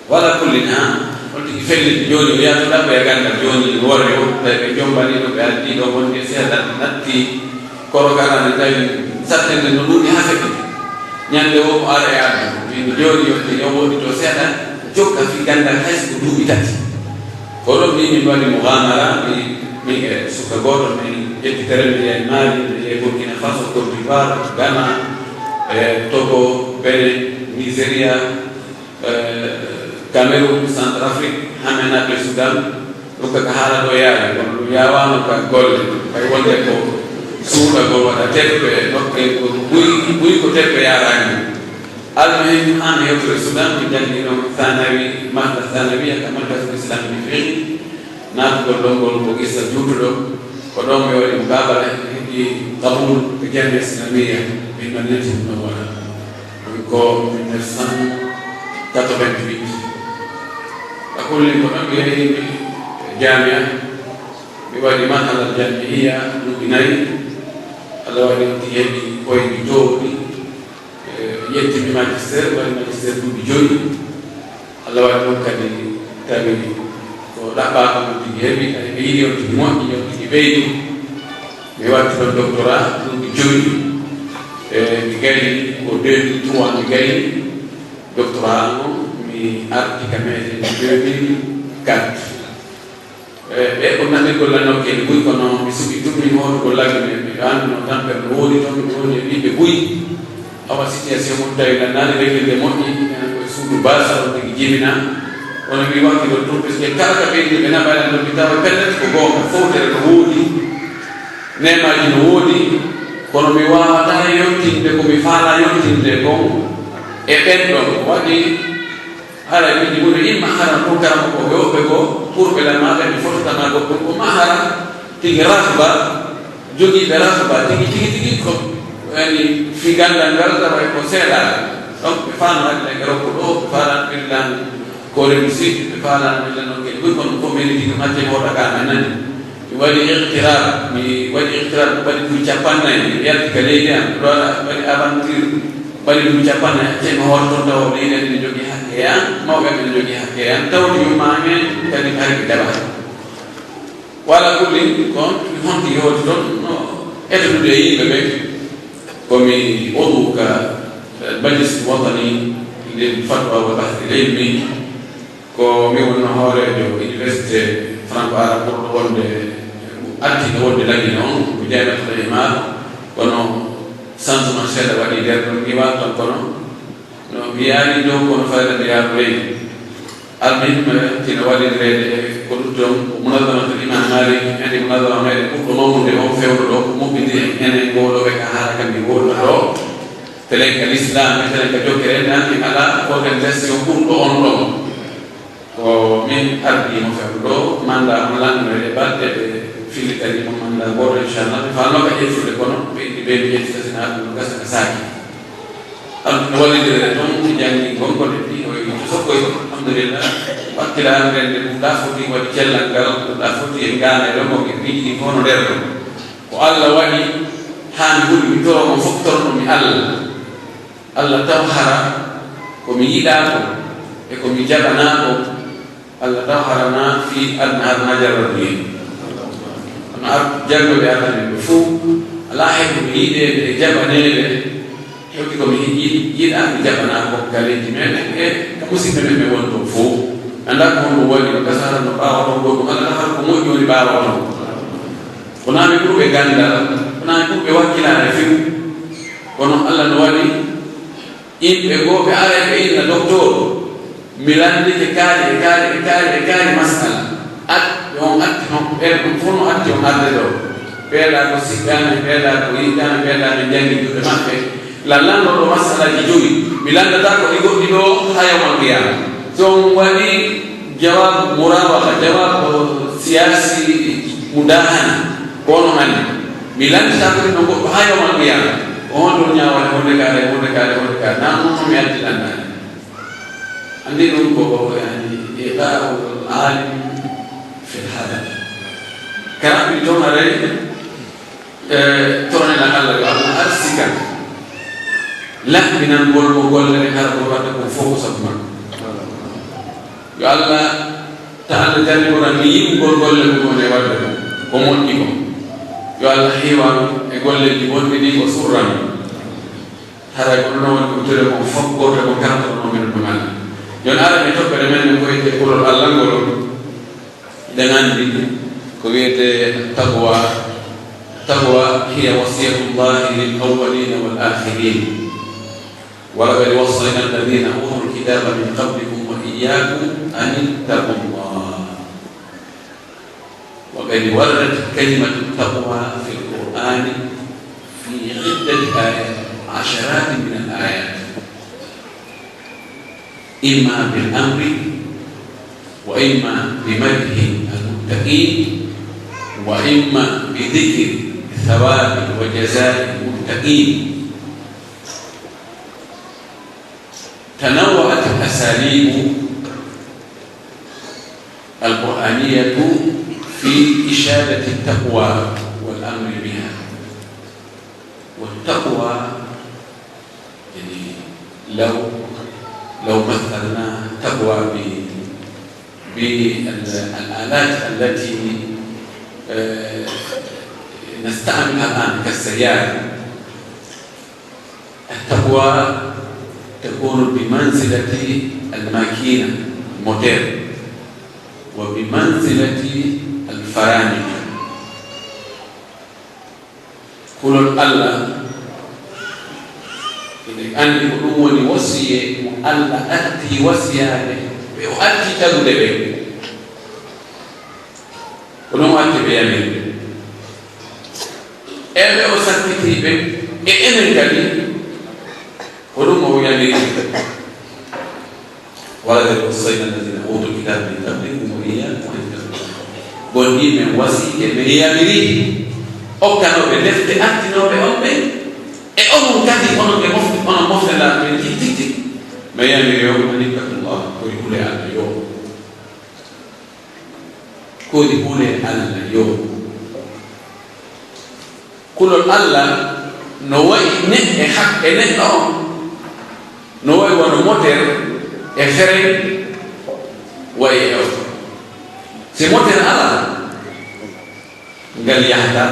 Wala kullin, ha, on tigi felliti jooni, o yaha to ɗaɓɓoya ganndal jooni, no wari o, tawi ɓe jombani ɗo, ɓe addi ɗo, wonde seeɗa natti, Kono kala nde tawi saɗtende no ɗuuɗi haa feƴƴi. Ñande woo mo ara e addu, min mi jooɗi yonde yo woɗɗito seeɗa, jokka fii ganndal hay si ko duuɓi tati. Ko ɗon min min mbaɗi mugamara, mi, min e suka gooto, min ƴetti train, min yahi Mali, min yahi Burkina Faso, Côte d'Ivoire, Ghana, e Togo, Benin, Nigeria, eh, Cameroun, Centrafrique, haa men naati Sudan, ɗum kaka haala ɗo yaawi, kono ɗum yaawaano ka golle, kay wonde ko suuɗagol waɗa teppe, nokke ko buy, buy ko teppe yaaraani. Almuhim, aan hewtere Sudan, mi janngino sanawi, marka sanawiya ka Markazul Islami fi Fiqh, Naatugol ɗon ngol ko qissa juutuɗo, ko ɗon mi waɗi muqaabala, mi heɓi qabul e Jamia Islamiyya, min Madinatul Munawwara. Ɗum ko mille neuf cent quatre-vingt-huit. Ka kullin ko ɗon mi yahi mi jamia, mi waɗi marhala jamia duuɓi nayi. Allah waɗi on tigi heɓi koyɗi toowɗi. Eh, yetti mi magister, waɗi magister duuɓi joyi. Allah waɗi ɗum kadi tawi ko ɗaɓɓaa ko ɗum tigi heɓi, kadi ɓe yiɗi on tigi moƴƴi, on tigi ɓeydi. Mi watti ɗon doctorat duuɓi joyi. Eh, mi gayni ko deux mille trois mi gayni doctorat on, mi arti ka meeɗen deux mille quatre. Eh, ɓe ko naɓirgol lan nokkeeli buy, kono mi suɓi tun mi hootugol Lagine, miɗo anndi no tampere no woodi ton, mi woodi e ɓiɓɓe buy. Awa situation mun tawi lan naali reglirde moƴƴi, enen koye suudu baasa on tigi jibina. Kono mi wakki ɗon tun, puisque kala ka ɓeydi ɓe naɓa lan ɗon, mi tawa pellet ko goonga, fowtere no woodi, neemaaji no woodi, kono mi waawataa yontinde ko mi faalaa yontinde kon e ɓen ɗon. Waɗi Haray ɓe jibunoo imma haran ko karamokooɓe woɓɓe goo, ɓurɓe lan maa ɓe mi fotata maa goɗɗum, ko maa haran tigi raghba, jogiiɓe raghba tigi, tigi, tigi ko, yani, fii ganndal ngal, tawa ko seeɗa. Donc, ɓe faano haɗi lan e rokko ɗoo, ɓe faalaano ɓe lan Corée du Sud, ɓe faalaano ɓe lan non kadi, kono ko meli tigi macce mo waɗa ka men nani. Mi waɗi iqtiraab, mi waɗi iqtiraab, mi waɗi duuɓi cappannayi, mi yalti ka leydi am, mi waɗa, mi waɗi aventure, mi waɗi duuɓi cappannayi, accee mi hoota ton tawa leydi am ene jogii hakke e an, mawɓe am ene jogii hakke e an, tawde yumma am en kadi hari ɓe jaɓataa. Wala kullin kon, mi honti hooti ton, no etodude e yimɓe ɓen. Ko mi oɗo ka, eh, Majlis Watani lil Fatwa wal Bahth al Ilmi, Ko mi wonno hooreejo Université Franco-Arabe ɓurɗo wonde, artiiɗo wonde Lagine on, ko Jaamiatul Himar, kono changement seeɗa waɗi nder ɗon, mi waɗi ton kono, no mi yaari dow kono fayda mi yaaro leydi. Almuhim, eh, hino wallindireede e ko ɗuuɗi on, ko Munazamatul Imam Malik, hende munazama meɗen ɓurɗo mawnude on fewndo ɗo, ko moɓɓindiri en enen ngoo ɗoo ɓe ka haala kan ndi wonno ɗoo. Telen ka Lislaam, telen ka jokkere, enen en alaa organisation ɓurɗo on ɗon. Ko min ardii mo fewndo ɗoo, manda on lanndano e balɗe ɓe fillitani mo manda gooto, inchallah, mi faanoo ka ƴettude, kono ɓe inni ɓe mi ƴettita, si naa ɗum no gasa ka saaki. Alhamdulillah, wallidere ton, mi janngi ngon ko ɗen ɗi, o yi to sokkoy, alhamdulillah, wakkilare nden nde ɗum ɗa foti waɗi cellal ngal, ɗum ɗa foti e ngaanay ɗon, ko e piiji ɗi fof no nder ɗon. Ko Allah waɗi haa mi huli, mi toro mo fof torno mi Allah. Allah taw hara ko mi yiɗaa ko, e ko mi jaɓanaa ko, Allah taw hara na fii aduna hara na jarrabu en. Kono ar-, janngo ɓe arani ɓe fof, alaa heɓuɓe yiɗeede e jaɓaneede, hewti ko mi yiɗi, yiɗaa mi jaɓanaa ko galeeji meɗen e ka musidɓe men ɓe woni toon fof. Anndaa ko honɗum waɗi, no gasa hara no ɓaawa toon goɗɗum, Allah taw hara ko moƴƴi woni ɓaawa toon. Ko naa mi ɓurɓe ganndal, ko naa mi ɓurɓe wakkilaare few, kono Allah no waɗi Yimɓe goo ɓe aray ɓe inna doktoor, mi lanndike kaari e kaari e kaari e kaari masala. At-, ɓe on atti on, ɓen ɗum fof no atti on arde ɗoo. Ɓeeɗaa ko siɓɓe amen, ɓeeɗaa ko yimɓe amen, ɓeeɗaa ɓe njanngi juuɗe maɓɓe. Lan lanndoo ɗoo masalaaji jowi. Mi lanndataa ko ɗi goɗɗi ɗoo haa yawmal qiyaama. So on waɗi jawaabu muraawala, jawaabu siyaasi mudaahana, ko on hani. Mi lannditaa ko ɗum ɗoo goɗɗo haa yawmal qiyaama. Ko on ɗon ñaawale, wonde kaare, wonde kaare, wonde kaare. Naa ɗum ɗoo mi addi lanndani. Anndi ɗum ko, yani, iqaa'ul aalim fil hadar. Ka raɓɓi toon haray, e, tornen Alla, yo Alla arsikan laɓɓinangol mo golle ɗen, hara ko waɗata kon fof ko sabu makko. Yo Alla, ta Alla jarriboran mi yi'ugol golle mum on e waɗde ko, ko moƴƴi kon. Yo Alla hiwan e golleeji bonɗi ɗin, o surran. Haray ko ɗum woni ko tele kon fof gooto kon kala ko ɗum men ɗum Alla. Yo on ara e toɓɓere men nden ko wi'etee kulol Alla ngol. Hiɗen anndi ko wi'etee taqwa. Taqwa hiya wasiyatullahi lil awwalina wal akhirin. Wa laqad wassayna alladhina utul kitaba min qablikum wa iyyakum an ittaqullah. وقد وردت كلمة التقوى في القرآن في عدة آيات، عشرات من الآيات، إما بالأمر، وإما بمدح المتقين، وإما بذكر ثواب وجزاء المتقين. تنوعت الأساليب القرآنية في إشادة التقوى والأمر بها. والتقوى، يعني، لو، لو مثلنا التقوى ب-، بال-، الآلات التي، آه، نستعملها الآن كالسيارة، التقوى تكون بمنزلة الماكينة، الموتور، وبمنزلة الفرامل. Kulol Alla, hiɗen anndi ko ɗum woni wasiyee mo Alla addi wasiyaade ɓe o addi tagude ɓen. Ko ɗum addi ɓe yamiri. E ɓe o sakkitii ɓe, e enen kadi, ko ɗum o yamiri. ولقد وصينا الذين أوتوا الكتاب من قبلكم وإياكم أن اتقوا الله. Gonɗii men wasiike, men yamiri okkanooɓe defte artinooɓe on ɓen, e onon kadi, onon ɓe mofte, onon mofte laaɓe ɓen tigi tigi. Men yamiri on, an ittaqullah, ko hulee Alla yo. Ko woni hulee Alla yo. Kulol Alla no wayi ne-, e hak-, e neɗɗo on, no wayi wano moteur e frein, wayi e oto. Si moteur alaa, ngal yahataa.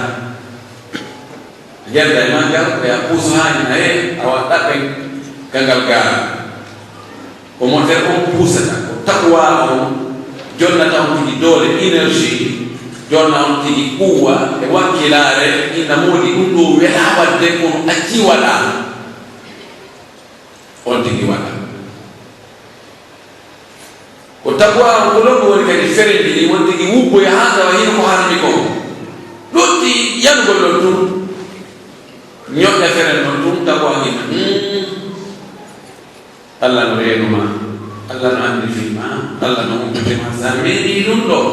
Njarda e maa ngal, ko yaa puusu haa ina hee, awa ɗaɓɓen ka ngal gaara. Ko moteur on puusata, ko taqwa on jonnata on tigi doole, énergie, jonna on tigi quwwa e wakkilaare, ina moodi ɗum ɗoo welaa waɗde, kono accii waɗaa, on tigi waɗa. Ko Taqwa on ko non woni kadi ferendirii won tigi wubboya haa tawa hino ko harmi kon. Lutti yanugol ɗon tun, ñoƴƴa feren ɗon tun, taqwa hino. Hmm. Alla no reenu ma, Alla no annditi ma, Alla no humpiti ma. Sa meemii ɗun ɗoo,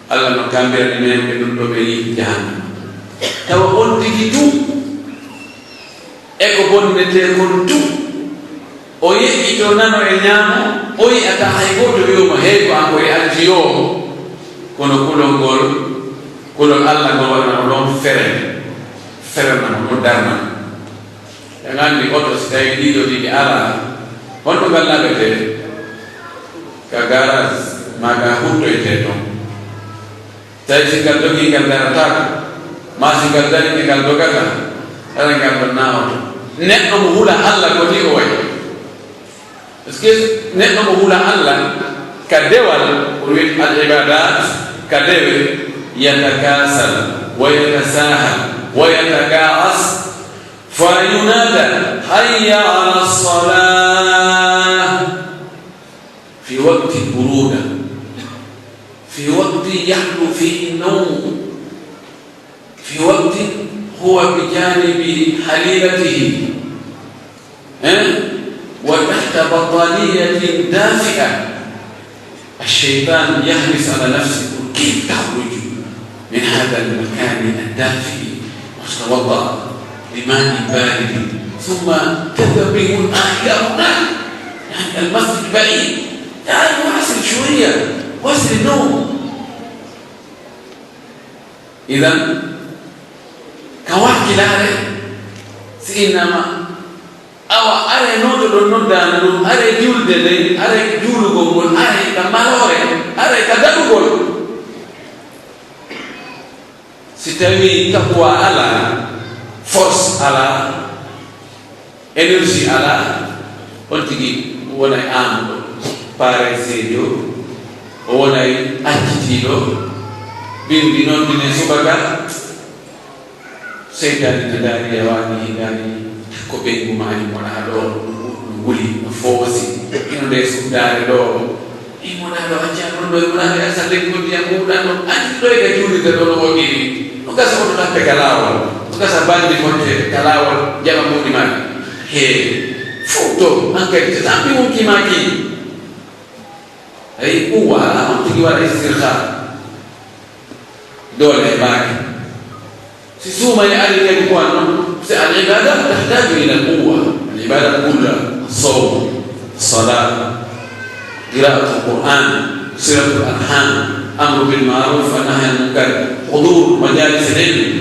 Alla no kammbirani meemɓe ɗun ɗoo ɓe yiite jahannama. Tawa on tigi tun, e ko bonnetee kon tun, o yeƴƴitoo nano e ñaamo, o yi'ataa hay gooto wi'umo, "Hey, ko an ko e alji yoo." Kono kulol ngol, kulol Alla ngol waɗana mo ɗon feren, ferana mo ɗon, darna mo. En anndi oto, si tawii ɗii ɗoo ɗiɗi alaa, honɗo ngal naɓetee? Ka garage maa ka huttoytee ton. Tawi si ngal dogii, ngal darataako, maa si ngal darii, ngal dogataa, hara ngal ɗon naawata. Neɗɗo mo hula Alla ko nii o wayi. Parce que neɗɗo mo hula Alla ka dewal, ko wi'etee al ibadat, ka dewe, yatakasal, wa yatasahal, wa yataga'as, fa yunada, hayya ala salah. في وقت البرودة، في وقت يحلو فيه النوم، في وقت هو بجانب حليلته، ها؟ وتحت بطانية دافئة، الشيطان يحرص على نفسه، كيف تخرج من هذا المكان الدافئ وتتوضأ بماء بارد، ثم تذهب بهم إلى هناك؟ يعني المسجد بعيد، يعني واصل شوية، واصل النوم. إذن، كواكب الأرض، سيدنا Awa, aree noon to ɗon noddaano ɗum, aree juulde nden, aree juulugol ngol, aree ka maloore, aree ka daɗugol. Si tawii taqwa alaa, force alaa, énergie alaa, on tigi wonay aamuɗo, pareseejo, o wonay accitiiɗo, bimbi noon dine subaka, Seytaane no daari, yawaani, hiɗaani ko ɓeyngu maa himo ɗaa ɗoo, no wuli, no foosi, hino ndee suddaare ɗoo. Himo ɗaa ɗoo, accaa ɗon ɗoo, himo ɗaa ɗoo, yasa leggol ndiyam ɓuuɗan ɗoo. Anndi ɗoo e ka juulirde ɗoo no woɗɗiri. No gasa oto tappe ka laawol, no gasa bandi fonte ka laawol, jaɓa mbuuɗi maa. Hee, fow to, an kadi, so tampi wonki maa kii. Ay, quwwa alaa on tigi waɗa istirhaa. Doole heɓaaki. Si suumayee arii kadi ko non, si al ibadat tahtaju ila quwwa. Al ibadat kulla, sawm, salat, qira'atul Qur'an, silatul arham, amru bil ma'ruf wa nahyi anil munkar, hudur majalis al ilm.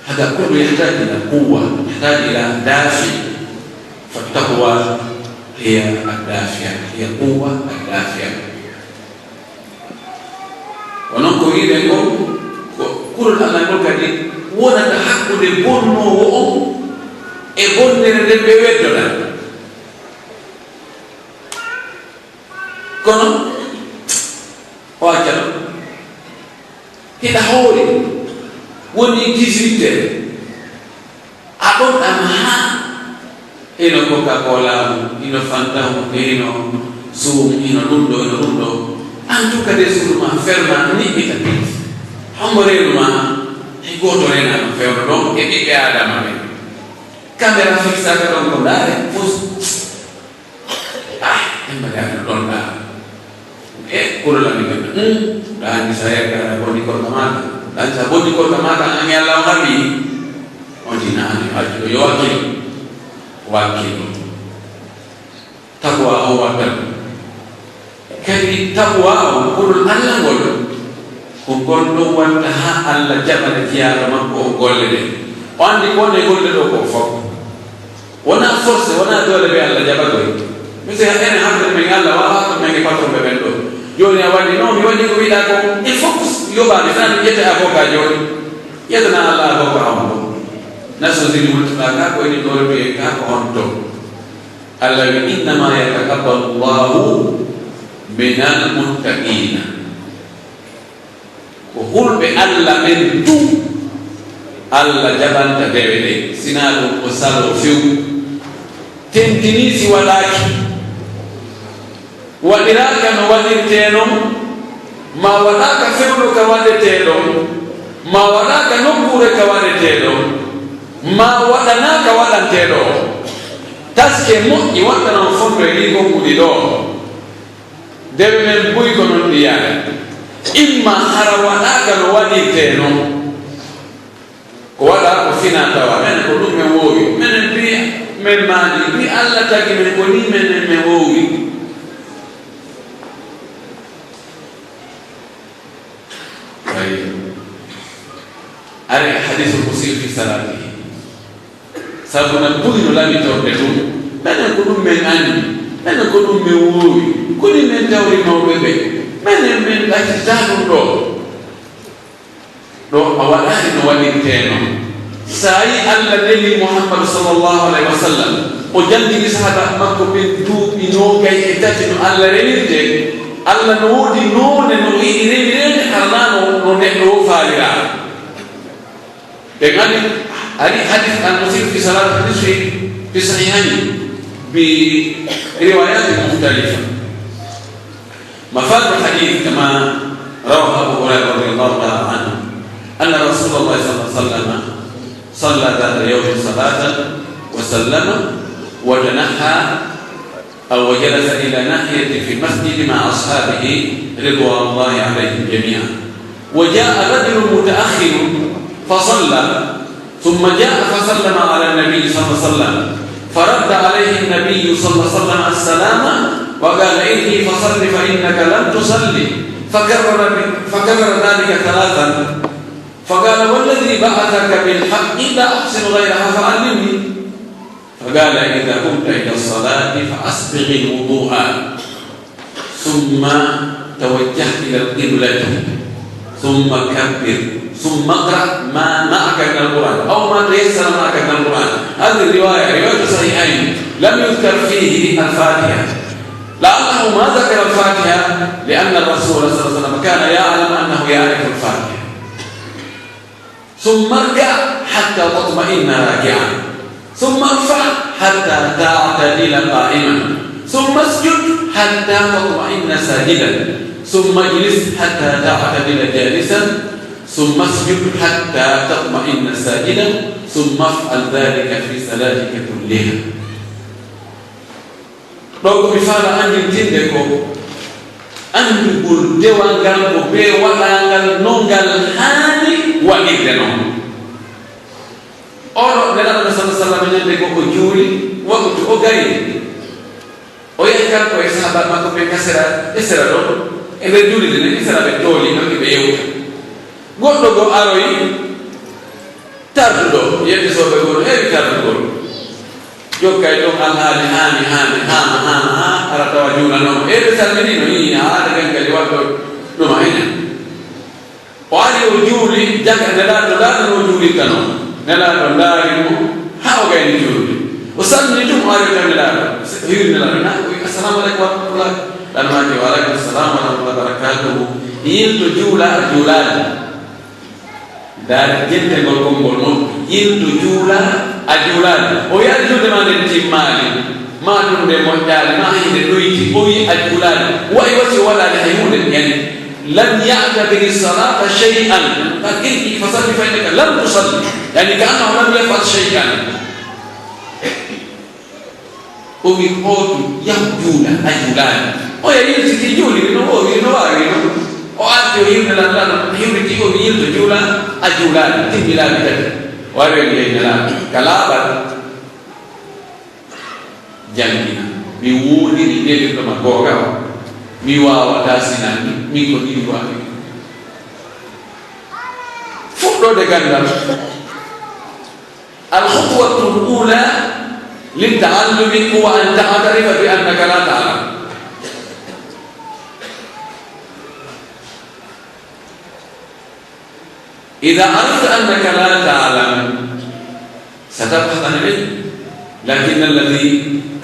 هذا كله يحتاج إلى قوة، يحتاج إلى دافع، فالتقوى هي الدافع، هي القوة الدافعة. Ko non ko wi'uɗen kon, ko kulol Alla ngol kadi wonata hakkunde bonnoowo on e bonnere nden ɓe weddoɗaa. Kono, o acca ɗon. Hiɗa hoori, woni dix-huit heures, a ɗon ɗan haa, hino Coca-Cola mum, hino Fanta mum, hino Zoom, hino ɗum ɗo, hino ɗum ɗo. En tout cas, de suudu maa ferma, niɓɓita piti. Hombo reenu maa? Hay gooto reenaama fewndo ɗon e ɓiɓɓe Aadama ɓen. Kamera fixaaka ɗon ko ndaare, fus. Ah, en mbaɗi no ɗon ɗaa. E, kulol amin ɓe, hmm, ɗaani sa yerga aɗa bonni korka maaka. Ɗaani sa bonni korka maaka, an e Alla on haɓi. On tinaani, accu ɗo, yo wakkilo. Wakkilo. Taqwa on watta ɗum. Kadi taqwa on, kulol Alla ngol, ko ngol ɗon watta haa Alla jaɓana jiyaaɗo makko on golle ɗen. O anndi ko woni e golle ɗoo ko fof. Wonaa forcé, wonaa doole ɓe Alla jaɓa koy. Misal, enen hakkunde men Alla, waawaa ko men e patron ɓe ɓen ɗoo. Jooni a waɗi, non, mi waɗi ko wiɗaa ko, il faut que yoɓaade, tan mi ƴetta avocat jooni. Ƴettanaa Alla avocat on ɗoo. Nations Unies wontuɗaa ka ko enen ɗoo wi'en ka ko honto. Alla wi, "Innama yataqabbalu Allahu minal muttaqina." Ko hulɓe Alla ɓen tun Alla jaɓanta dewe ɗen, sinaa ɗun ko saloo few. Tentinii si waɗaaki. Waɗiraaka no waɗirtee non, maa waɗaaka fewndo ka waɗetee ɗon, maa waɗaaka nokkuure ka waɗetee ɗon, maa waɗanaa ka waɗantee ɗoo. Taskee moƴƴi waɗɗanon fondo e ɗii konguɗi ɗoo. Dewe men buy ko non ɗi yaari. Imma hara waɗaaka no waɗirtee non. Ko waɗaa ko finaa tawaa, menen ko ɗun men woowi. Menen bi men maani, bi Alla tagi men ko nii menen men woowi. Ayi. Ari hadiisul musii'u fi salaatihi. Sabu na buy no lamitorde ɗun. Menen ko ɗun men anndi. Menen ko ɗun men woowi. Ko nii men tawri mawɓe ɓen. Menen men ɗaccitaa ɗun ɗoo. Ɗoo a waɗaali no waɗirtee non. Saa'i Alla neli Muhammadu sallallahu alayhi wa sallam, o janngini sahaaba makko ɓen duuɓi noogay e tati no Alla rewirtee. Alla no woodi noone no o yiɗi rewireede, hara naa no, no neɗɗo woo faaliraa. Ɓe ngani, ari hadis al-musii'u fi salaati nisfi fi sahihayni bi riwaayatin mukhtalifa. مفاد الحديث كما رواه أبو هريرة رضي الله تعالى عنه أن رسول الله صلى الله عليه وسلم صلى ذات يوم صلاة وسلم وتنحى أو وجلس إلى ناحية في المسجد مع أصحابه رضوان الله عليهم جميعا. وجاء رجل متأخر فصلى، ثم جاء فسلم على النبي صلى الله عليه وسلم، فرد عليه النبي صلى الله عليه وسلم السلام وقال: ارجع فصل فإنك لم تصل. فكرر ب-، فكرر ذلك ثلاثا، فقال: والذي بعثك بالحق لا أحسن غيرها فعلمني. فقال: إذا قمت إلى الصلاة فأسبغ الوضوء، ثم توجه إلى القبلة، ثم كبر، ثم اقرأ ما معك من القرآن، أو ما تيسر معك من القرآن. هذه الرواية، رواية الصحيحين، لم يذكر فيه الفاتحة. لعله ما ذكر الفاتحة لأن الرسول صلى الله عليه وسلم كان يعلم أنه يعرف الفاتحة. ثم اركع حتى تطمئن راكعا، ثم ارفع حتى تعتدل قائما، ثم اسجد حتى تطمئن ساجدا، ثم اجلس حتى تعتدل جالسا، ثم اسجد حتى تطمئن ساجدا، ثم افعل ذلك في صلاتك كلها. Ɗoo ko mi faala anndintinde ko anndugol dewal ngal ko bee waɗaangal no ngal haani waɗirde non. Oɗo Nelaaɗo sallallahu alaihi wasallam ñande goo o juuli, waqtu o gayni. O yehi kanko e sahaaba makko ɓen ka sera, e sera ɗon, e nder juulirde nden, e sera ɓe tooli ɗon, e ɓe yewta. Goɗɗo goo aroyi, tarduɗo, yeddi sooɓe goo no heewi tardugol. Jokkay ɗon alhaali haani, haani, haama, haama, haa ara tawa juulanooma. E ɓe salminiino, hii, haa de ɓen kadi waɗɗo ɗuma hene. O ari o juuli, jaka Nelaaɗo, Nelaaɗo no juulirta non. Nelaaɗo ndaari mo, haa o gayni juulde. O salmini tun, o ari o tawi Nelaaɗo. O hiwri Nelaaɗo, na o wi'i, "Assalaamu aleykum wa rahmatullah." Ɗan maaki, "Wa aleykum salaam wa rahmatullahi wa barakaatuhu." Yilto juula, a juulaali. Ndaari jentengol konngol non, yilto juula, a juulaali. O wi'i, "Julde maa nden timmaali, maa ɗun nde moƴƴaali, maa hinde ɗoyti." O wi'i, "A juulaali." Wa'i wa si o waɗaali hay huunde, yani, "Lam ya'tabiri salata shay'an, qad irji fa salli fa innaka lam tusalli." Yani, ka annahu lam yaf'al shay'an. O wi'i, "Hootu, yahu juula, a juulaali." O yahi yiltiti, juuliri no woowiri, no waawiri non. O arti, o hiwri Nelaaɗo, hiwriti, o wi'i, "Yilto juula, a juulaali." Timmi laabi tati. O ari, o wi'i Nelaaɗo, ka laaɓal, janngina. Mi woondirii nelirɗo ma goonga on. Mi waawataa sinanmi, min ko nii mi waawiri. Fuɗɗoode ganndal. الخطوة الأولى للتعلم هو أن تعترف بأنك لا تعلم. إذا عرفت أنك لا تعلم، ستبحث عن العلم، لكن الذي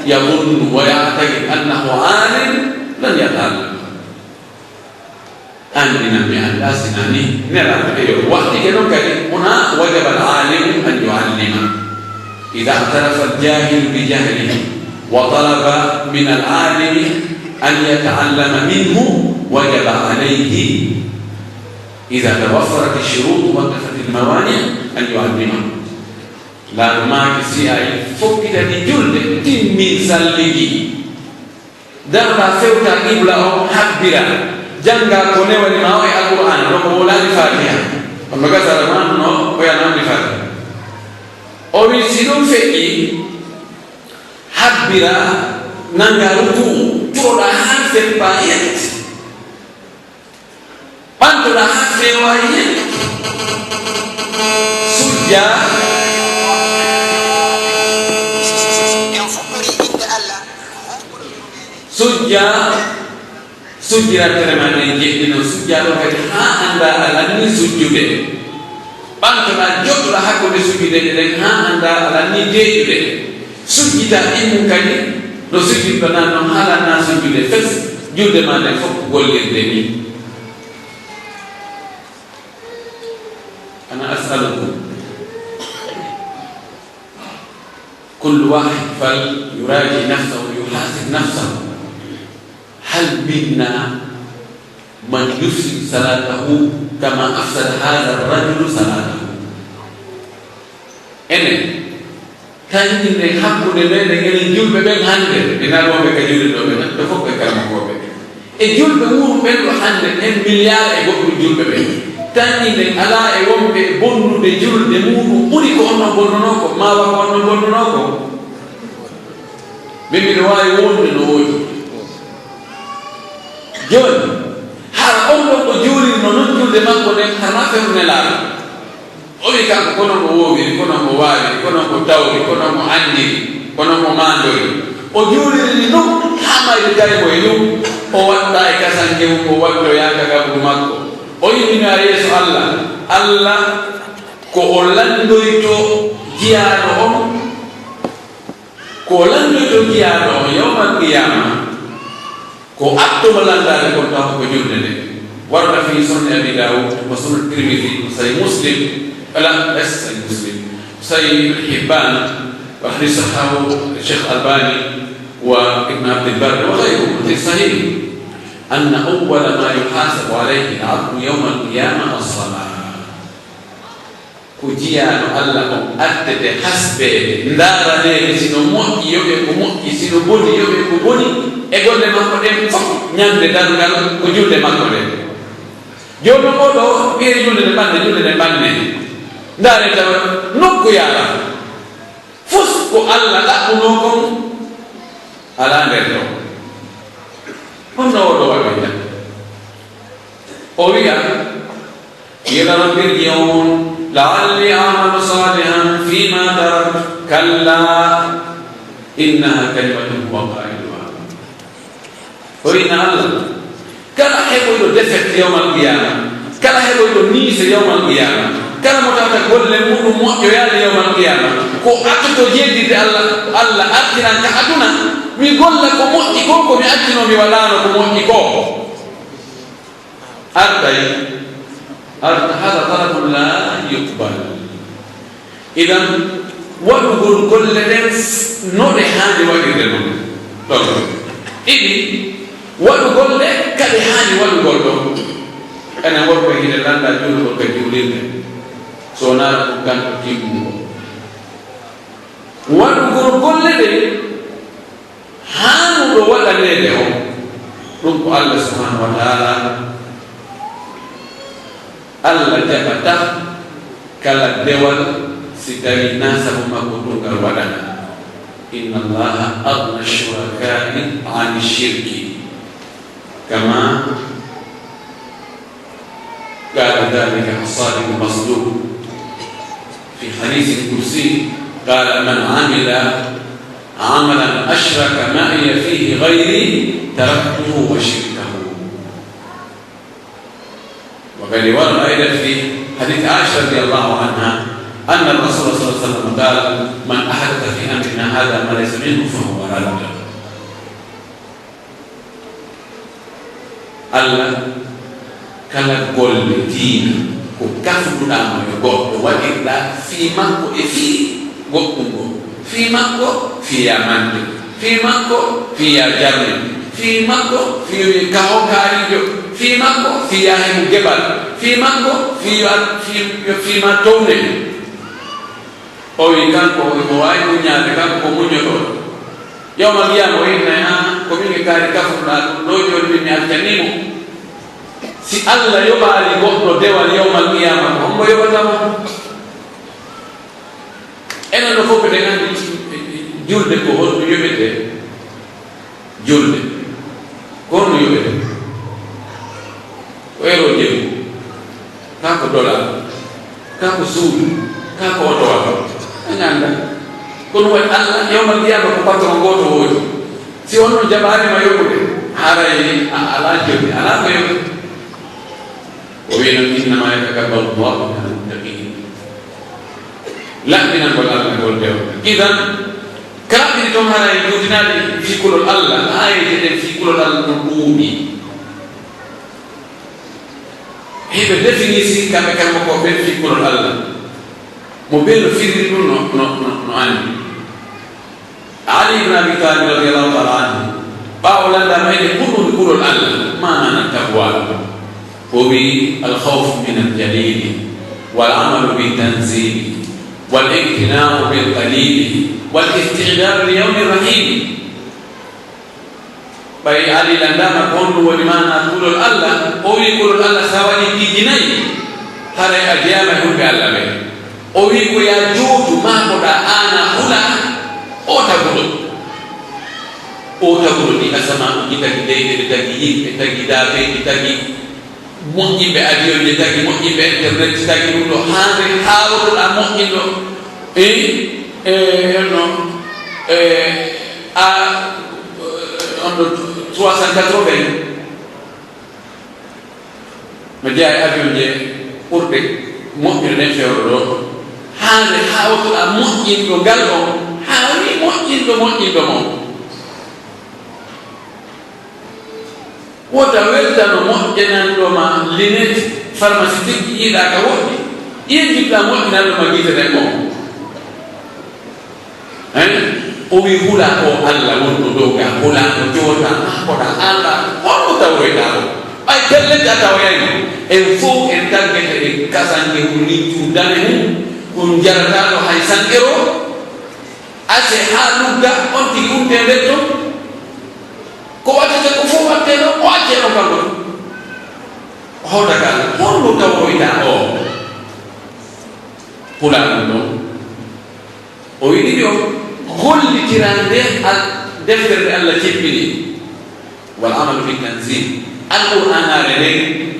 يظن ويعتقد أنه عالم لن يتعلم. Anndinam mi anndaa si nani Nelaaɗo ɓe yo waɗɗike non kadi, هنا وجب العالم أن يعلم. إذا اعترف الجاهل بجهله وطلب من العالم أن يتعلم منه، وجب عليه إذا توفرت الشروط وانتفت الموانع أن يعلمه. Laamɗo maaki, si a fokkitanii julde, timmin salligi. Daroɗaa fewtaa qibla on, habbira, janngaa ko newani ma o e Alqur'aana, ɗon ko wowlaani Faatiha. On no gasa Alqur'aana no o yana anndi Faatiha. O wi'i, si ɗum feƴƴii, habbira, nanngaa ruku'u, turoɗaa haa seppaa yette. Ɓantoɗaa haa feewaa yen. Sujjaa. Sujjaa. Sujjiraa tere maa ɗen jeɗɗi non. Sujjaa ɗon kadi haa anndaa a lannii sujjude. Ɓantoɗaa, jooɗoɗaa hakkunde sujjude ɗen haa anndaa a lannii deeƴude. Sujjitaa ɗin mun kadi, no sujjirɗaa non, haa lannaa sujjude fes, julde maa nden fof ko gollirde nii. أنا أسألكم، كل واحد فليراجع نفسه ويحاسب نفسه، هل منا من يفسد صلاته كما أفسد هذا الرجل صلاته؟ Enen, tanƴinden hakkunde meɗen enen julɓe ɓen hannde, e nar wonɓe ka julirɗo ɓen, neɗɗo fof e karamokooɓe. E julɓe muɗum ɓen ɗo hannde, en miliyaar e goɗɗum julɓe ɓen. Tanƴinden alaa e wonɓe bonnude julde muɗum ɓuri ko on non bonnunoo ko, maa wa ko on non bonnunoo ko. Min miɗo waawi wonde no woodi. Jooni, hara on ɗon ko juulirno non julde makko nden, hara na fewndo Nelaaɗo. O wi'i kanko, kono mo woowiri, kono mo waawiri, kono mo tawri, kono mo anndiri, kono mo maandori. O juuliri non haa mayri tawi mo e ɗum, o waɗɗa e kasanke mum, o waɗɗoyaa ka gabru makko. O yiɗino a yeeso Alla. Alla ko o lanndoyto jiyaaɗo on, ko o lanndoyto jiyaaɗo on yawmal qiyaama. Ko attuɗo lanndaade kon taw ko julde nde. Warda fi Sunan Abi Dawud wa Sunan Tirmidhi wa Sahih Muslim, ala, laysa Sahih Muslim, Sahih Ibn Hibban, wa hadith sahahu Sheikh Albani wa Ibn Abd al-Barr wa ghayruhum, hadith sahih, anna awwala ma yuhasabu alayhi al-abdu yawma al-qiyamah as-salah. Ko jiyaaɗo Alla on attete hasbeede, ndaaraneede si no moƴƴi, yoɓee ko moƴƴi, si no boni, yoɓee ko boni, e golle makko ɗen fof, ñande darngal ko julde makko nden. Jooni non, oo ɗoo, wi'ee julde nde ɓannee, julde nde ɓannee. Ndaaree tawa nokku yaaraa. Fof ko Alla ɗaɓɓunoo kon alaa nder ɗoo. Honno oo ɗoo waɗoyta? O wi'a, قيل رب ارجعون لعلي أعمل صالحا فيما تركت، كلا إنها كلمة هو قائلها. O wi'a, Alla, kala heɓoyɗo défaite yawmal qiyaama, kala heɓoyɗo niise yawmal qiyaama, kala mo tawata golle muɗum moƴƴoyaali yawmal qiyaama, ko accoto jeddinde Alla, Alla artiran ka aduna, mi golla ko moƴƴi kon ko mi accuno mi waɗaano ko moƴƴi koo. Artay, arta, hada talabun la yuqbal. Idan, waɗugol golle ɗen no ɗe haani waɗirde non. Ɗon. Ɗiɗi, waɗugol ɗe ka ɗe haani waɗugol ɗon. Enen worɓe hiɗen lannda juulugol ka juulirde. So wonaa ɗum kanko timmungo. Waɗugol golle ɗen haanuɗo waɗaneede on, ɗum ko Alla subhanahu wa ta'ala. Alla jaɓataa kala dewal si tawii naa sabu makko ɗum ngal waɗanaa. Inna Allaha aghna shuraka'i 'ani shirki. Kama قال ذلك الصادق المصدوق في حديث قدسي، قال: من عمل عملا أشرك معي فيه غيري تركته وشركه. وقد ورد أيضا في حديث عائشة رضي الله عنها أن الرسول صلى الله عليه وسلم قال: من أحدث في أمرنا هذا ما ليس منه فهو رد. Alla, kala golle diina ko kafduɗaa mo e goɗɗo, waɗirɗaa fii makko e fii goɗɗum goo, fii makko fii yaa mande, fii makko fii yaa jarne, Fii makko, fii yo wi'e kaho kaariijo. Fii makko, fii yo a heɓu geɓal. Fii makko, fii yo a, fii, yo fii maa towne. O wi'i kanko, himo waawi muññaade, kanko ko muññotooɗo. Yawmal qiyaama o innay, haa, ko min e kaari kafruɗaa ɗum ɗoo, jooni min mi accanii mo. Si Alla yoɓaali goɗɗo dewal yawmal qiyaama, ko hombo yoɓata mo? Enen ɗoo fof eɗen anndi julde ko honɗum yoɓetee. Julde ko honɗum yoɓetee? Ko euro jeego, kaa ko dollar, kaa ko suudu, kaa ko otowal, en anndaa. Ko ɗum waɗi Alla yawmal qiyaama ko patron gooto woodi. Si on ɗum jaɓaali ma yoɓude, haray a alaa jonni, alaa ko yoɓete. O wi'i non, "Innamaa yataqabbalu Llaahu minal muttaqiin." Laɓɓinangol Alla ngol dewal. Idan, ka laɓɓini ton haray juutinaali fii kulol Alla, aayeeje ɗen fii kulol Alla no ɗuuɗi. Hiɓe définir si kamɓe kamɓe ko ɓen fii kulol Alla. Mo bee no firiri ɗum no, no, no, no anndi. Ali ibn Abi Talib radiyallahu ta'ala anhu, ɓaawo lanndaamayde ko ɗum kulol Alla, maa maana taqwa? O wi'i, "Al-khawfu min al-jalili, wal amalu bit tanzili, wal iqtina'u bil qalili, wal isti'dadu li yawmi rahili." Ɓay Ali lanndaama ko honɗum woni maana kulol Alla, o wi'i kulol Alla, si a waɗii piiji nayi, haray a jeyaama e hulɓe Alla ɓen. O wi'i ko yo a jootu, maakoɗaa, aan a hula, oo taguɗo. Oo taguɗo ɗi asamaanuuji tagi, leyɗe ɗe tagi, yimɓe tagi, daabeeji tagi, moƴƴinɓe avion je tagi, moƴƴinɓe internet tagi ɗum ɗo, haa nde haawotoɗaa moƴƴinɗo, e, e, no, e, a, on ɗo trois cent quatre-vingts. No jeyaa e avion je ɓurɗe moƴƴude ɗen fewndo ɗoo. Haa nde haawotoɗaa moƴƴinɗo ngal on, haa wii moƴƴinɗo, moƴƴinɗo mo. Wota weltano moƴƴinanɗo ma lunette pharmaceutique, yiɗaa ka woɗɗi, ƴeew jiɗɗaa moƴƴinanɗo ma gite ɗen on. Hein? O wi'i, hulaa oo Alla wonɗo dow gaa, hulaa mo jootaa, maakoɗaa, aanɗaa, honɗum tawoyɗaa oo? Ɓay pellet a tawoyay mo. En fow en taggete e kasanke mum, nin cuudane mum, ɗum jarataaɗo hay sanqero. Ase haa lugga, on tigi untee nder ton. Ko waɗetee ko fow waɗetee ɗon, o accee ɗon kanko. Hoota ka Alla, honɗum tawoyɗaa oo? Hulaa ɗum ɗon. O wi'i ɗiɗi on, gollitiraa nde al-, deftere nde Alla jippini, wal amalu bit tanzil, Alqur'aanaare nden,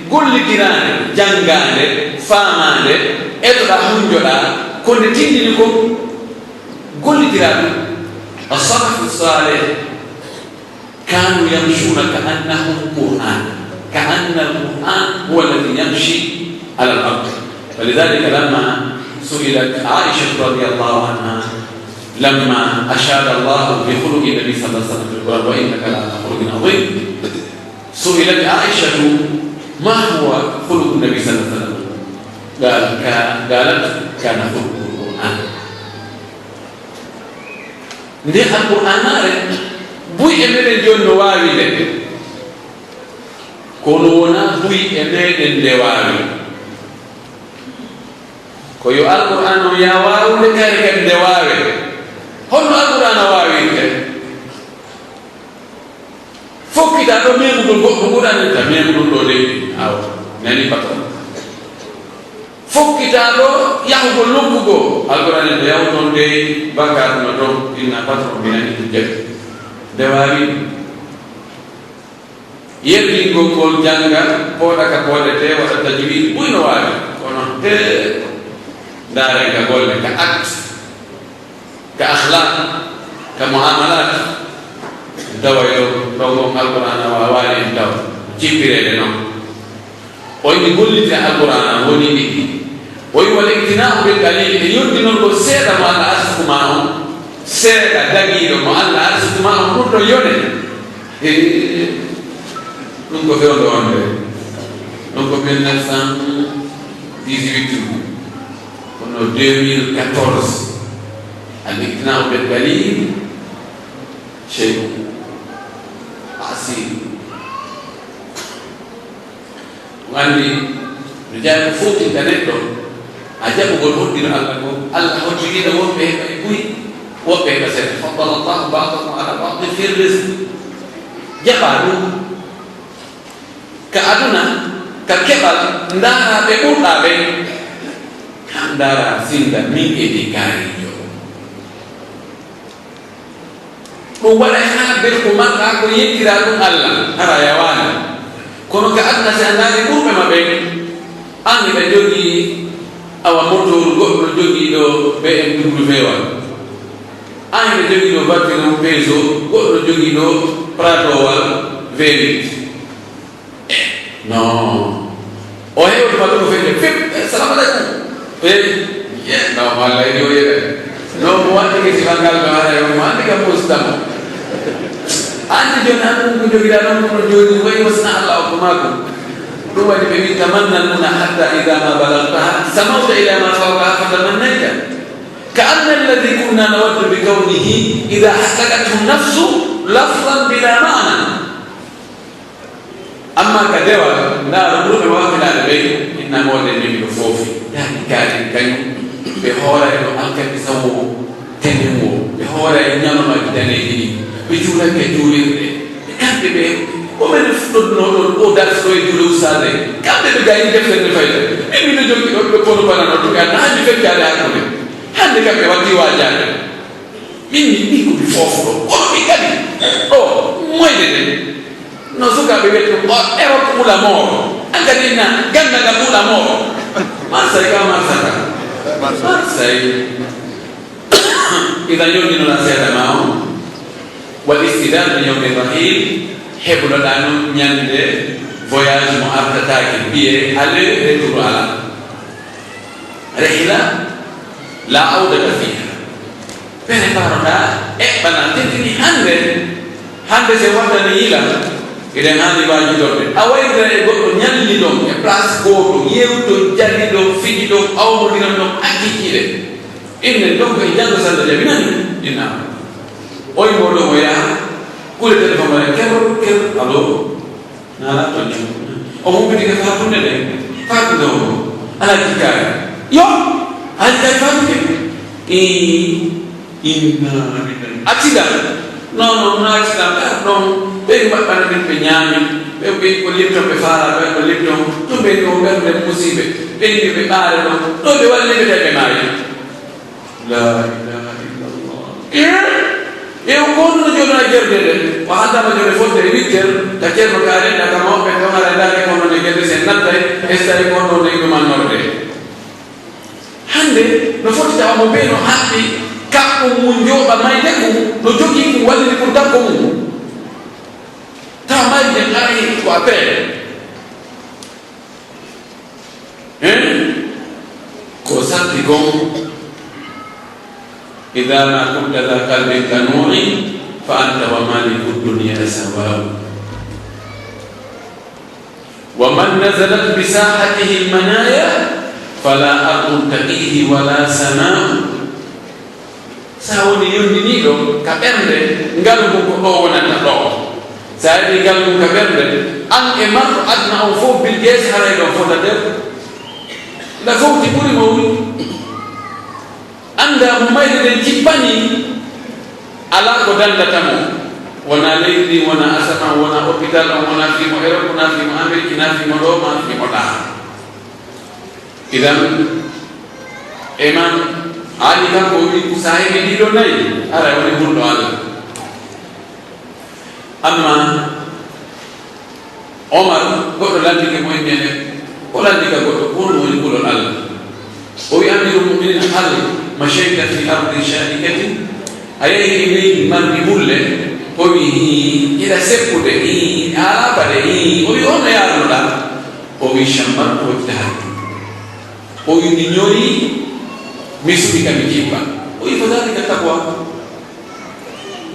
gollitiraa nde, janngaa nde, faamaa nde, etoɗaa, hunjoɗaa, ko nde tindini kon, gollitiraa ɗum. As-salafu saalih, كانوا يمشون كأنهم قرآن، كأن القرآن هو الذي يمشي على الأرض. ولذلك لما سئلت عائشة رضي الله عنها، لما أشاد الله بخلق النبي صلى الله عليه وسلم في القرآن، "وإنك لعلى خلق عظيم"، سئلت عائشة، "ما هو خلق النبي صلى الله عليه وسلم؟" قال، كا-، قالت، "كان خلقه القرآن." Nde Alqur'aanaare, buy e meɗen jooni no waawi nde, kono wonaa buy e meɗen nde waawi. Ko yo Alqur'aan on yaa waawu nde, kare kadi nde waawe. Honno Alqur'aana waawirte? Fokkitaa ɗoo memugol goɗɗo, Qur'aana ta memugol ɗoo de, awa, nani patron. Fokkitaa ɗoo yahugol nokku goo, Alqur'aana ta yahu ton de, bakkaatu no ton, inna patron mi nani ɗum jaɓi. Nde waawi. Yerbingol ngol jannga, pooɗa ka pooɗetee, waɗa tajwiid, buy no waawi. Kono, hee, ndaaren ka golle, ka acte. Ka akhlaq, ka muamalat, tawa yo ɗon on Alqur'aana waawaani en taw, jippireede non. O inni gollitira Alqur'aana woni ɗiɗi. O wi'i, "Wal iqtina'u bil qalil", e yondinol ko seeɗa mo Alla arsuku ma on, seeɗa dagiiɗo mo Alla arsuku ma on, ɗum ɗo yone. E, ɗum ko fewndo wonde. Ɗum ko mille neuf cent dix-huit. Kono deux mille quatorze, al iqtina'u bil qalil, shay'un asir. Anndi no jaabi fowtinta neɗɗo, a jaɓugol hoddiro Alla kon, Alla hoddiriino woɓɓe heɓa e buy, woɓɓe heɓa seɗɗa. فضل الله بعضهم على بعض في الرزق. Jaɓaa ɗum ka aduna, ka keɓal, ndaaraa ɓe ɓurɗaa ɓen. Haa ndaaraa sinda min e ndi kaariijo. Ɗum waɗay haa nder ko marɗaa ko yettiraa ɗum Alla, hara a yawaali. Kono ka aduna, si a ndaari ɓurɓe ma ɓen, an hiɗa jogii, awa, motor, goɗɗo no jogii ɗo B M W wal. An hiɗa jogii ɗo batterie Peugeot, goɗɗo no jogii ɗo Prado wal V huit. Non. O heɓi tuma ɗum o feƴƴi. Fip. Eh, salamu aleykum. Eh, eh, non, wallay, yo yeɓe. Non, mo watti ke si bangal ɗo hara yo mo andi kam mo sitamo. Andi joni an ɗum ko jogiɗa ɗon kono joni wayi mo sina Allah o ko mako. Ɗum waɗi ɓe wi tamanna al muna hatta idha ma balagtaha samawta ila ma fawqaha fatamannayta. Ka anna alladhi kunna nawaddu bi kawnihi idha haqqaqathu nafsu lafzan bila ma'na. Amma ka dewal, ndaaru ɗum e wakkilaaɓe ɓen, inna moɗe min no foofi. Yaani kaari kañum, ɓe hooray no alkamiisa woo, tenen woo, ɓe hooray ñalawmaaji daneeji ɗin, ɓe juuray ka juulirɗe. Ɓe kamɓe ɓe, ko men fuɗɗodunoo ɗon, o darsi ɗo e juule ustaade, kamɓe ɓe gayi deftere nde fayda. Min miɗo jokki ɗon, ɓe kono bana no, ɗum e anna, hannde feccaade hakkunde. Hannde kam ɓe watti waajaade. Min mi ɓiy ko mi foofɗo, kono mi kadi ɗo moyde nde. No sukaaɓe wi'ata ɗum, on Europe ɓula mooro. An kadi na gannda ka ɓula mooro. Marsay ka marsaka. Marsay. Idan yondinoɗaa seeɗa ma on. Wal istidad li yawmi rahil. Hebloɗaa non ñande voyage mo artataake, billet aller retour alaa. Rihla la awdata fiha. Préparoɗaa, eɓɓanaa, tentini hannde. Hannde si waddani yila, hiɗen haani waajitorde. A wayliray e goɗɗo ñalli ɗon, e place gooto, yewton, jali ɗon, fiji ɗon, awmondiran ɗon, acciccile. Innen ɗon ko e janngo sanda jaɓi nani? Inna. Oy mo ɗon o yaha, kule téléphone mare, ker, ker, allo? Nana to jum. O humpiti ka faatunde ɗen. Faatude on ko. Alaa jikkaare. Yo! Alaa jikkaare faatude. Ii. Inna lillahi. Accident. Non, non, non accident. Pardon. Ɓe mbaɗɓana min ɓe ñaami. Ɓe ɓe ko Lipton ɓe faala, ɓe ko Lipton. Ɗum ɓe ko ɓernde musiɓe. Ɓe ndi ɓe ɓaare ɗon. Ɗo ɓe walli ɓe tawi ɓe maayi. La ilaha illallah. Eh? E o ko no jono e jerde de. O haddama jode fodde e witter, ka ceerno ka renda, ka mawɓe, ka mara dande kono ne jerde sen nattai, e sai kono ne ɗum annorde. Hande, no foti tawa mo bee no haɓɓi, kaɓɓo mum jooɓa mayde ko, no jogii ko wallini pour dakko mum. Tawa mayde aray ko après. Hein? Ko satti kon, إذا ما كنت ذا قلب قنوع فأنت ومالك الدنيا سواء. ومن نزلت بساحته المنايا فلا أرض تقيه ولا سماء. Si a woni yondiniiɗo ka ɓernde, ngal ngu ko ɗoo wonata ɗoo. Si a heɓii ngal ngu ka ɓernde, an e marɗo aduna on fof, Bill Gates haray ɗon fota nder. Nda fowti ɓuri mo woni. Anndaa mo mayde nden jippanii, alaa ko danndata mo. Wonaa leydi ndin, wonaa asamaan, wonaa hôpital on, wonaa fii mo Europe, wonaa fii mo Amérique, hinaa fii mo ɗoo, maa fii mo ɗaa. Idan, e man, haali kanko o wi'i, ko si a heɓii ɗii ɗoo nayi, haray woni hulɗo Alla. Amma Omar, goɗɗo landike mo e menen, o landi ka goɗɗo, ko honɗum woni kulol Alla? O wi'i, Amirul Mu'minin, hal mashayta fi ardi sha'ikatin? A yehi e leydi marndi bulle? O wi'i, hii, hiɗa seppude, hii, a alaa paɗe, hii. O wi'i, honno yaarunoɗaa? O wi'i, shammartu wajtahadtu. O wi'i, mi ñorii, mi suɓi ka mi jippa. O wi'i, fa dhalika taqwa.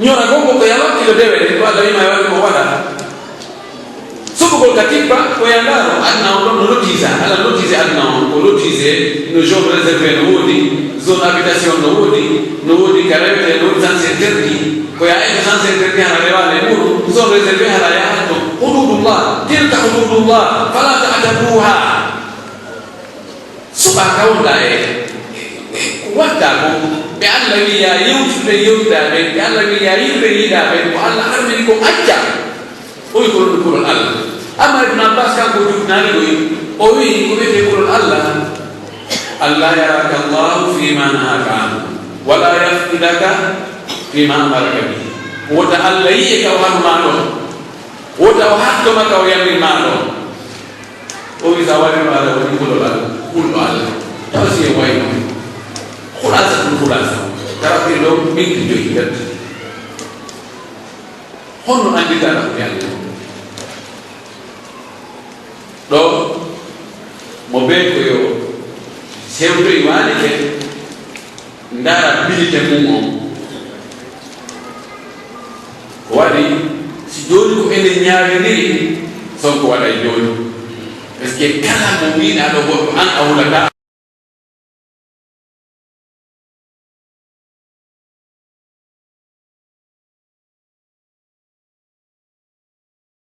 Ñora gonko ko yalaa kilo dewe ɗen, ko Alla wi'i ma e waɗde ko waɗa. Suɓugol ka tippa, ko yandaaro, aduna on ɗon no lotisa, Alla lotise aduna on, ko lotise No zone réservé no woodi, zone habitation no woodi, no woodi ka rewetee, no woodi sens interdit. Ko yaa eto sens interdit hara rewaale e muuɗum, zone réservé hara yahat ton. Hududullah, tilka hududullah, fala ta'taduha. Suɓaa ka wonɗaa e, e, e ko waɗtaa kon. Ɓe Alla wi'i yaa yewtude yewtidaa ɓen, ɓe Alla wi'i yaa yiɗude yiɗaa ɓen, ko Alla harmini kon acca. O wi'i ko ɗum kulol Alla. Amma Ibn Abbas kanko juutnaali ɗoy, o wi'i ko wi'etee kulol Alla, "Alla yaraka Allahu fima nahaka anhu, wala yafqidaka fima amaraka bihi." Wota Alla yi'e ka o hanumaa ɗon. Wota o hattoma ka o yamir maa ɗon. O wi'i, "Sa waɗii ɗum, aɗa waɗi kulol Alla, kulɗo Alla." Taw si en wayno. Khulasa ɗum khulasa. Tara ɗin ɗon minti joyi gatti. Honno anndirɗaa ɗaɓɓude Alla? Ɗoo, mo bee ko yo sewtoyi waalike, ndara bilite mum on. Ko waɗi, si jooni ko enen ñaawindiri, Sonko waɗay jooni. Parce que kala mo wi'uɗaa ɗoo goɗɗo, an a hulataa.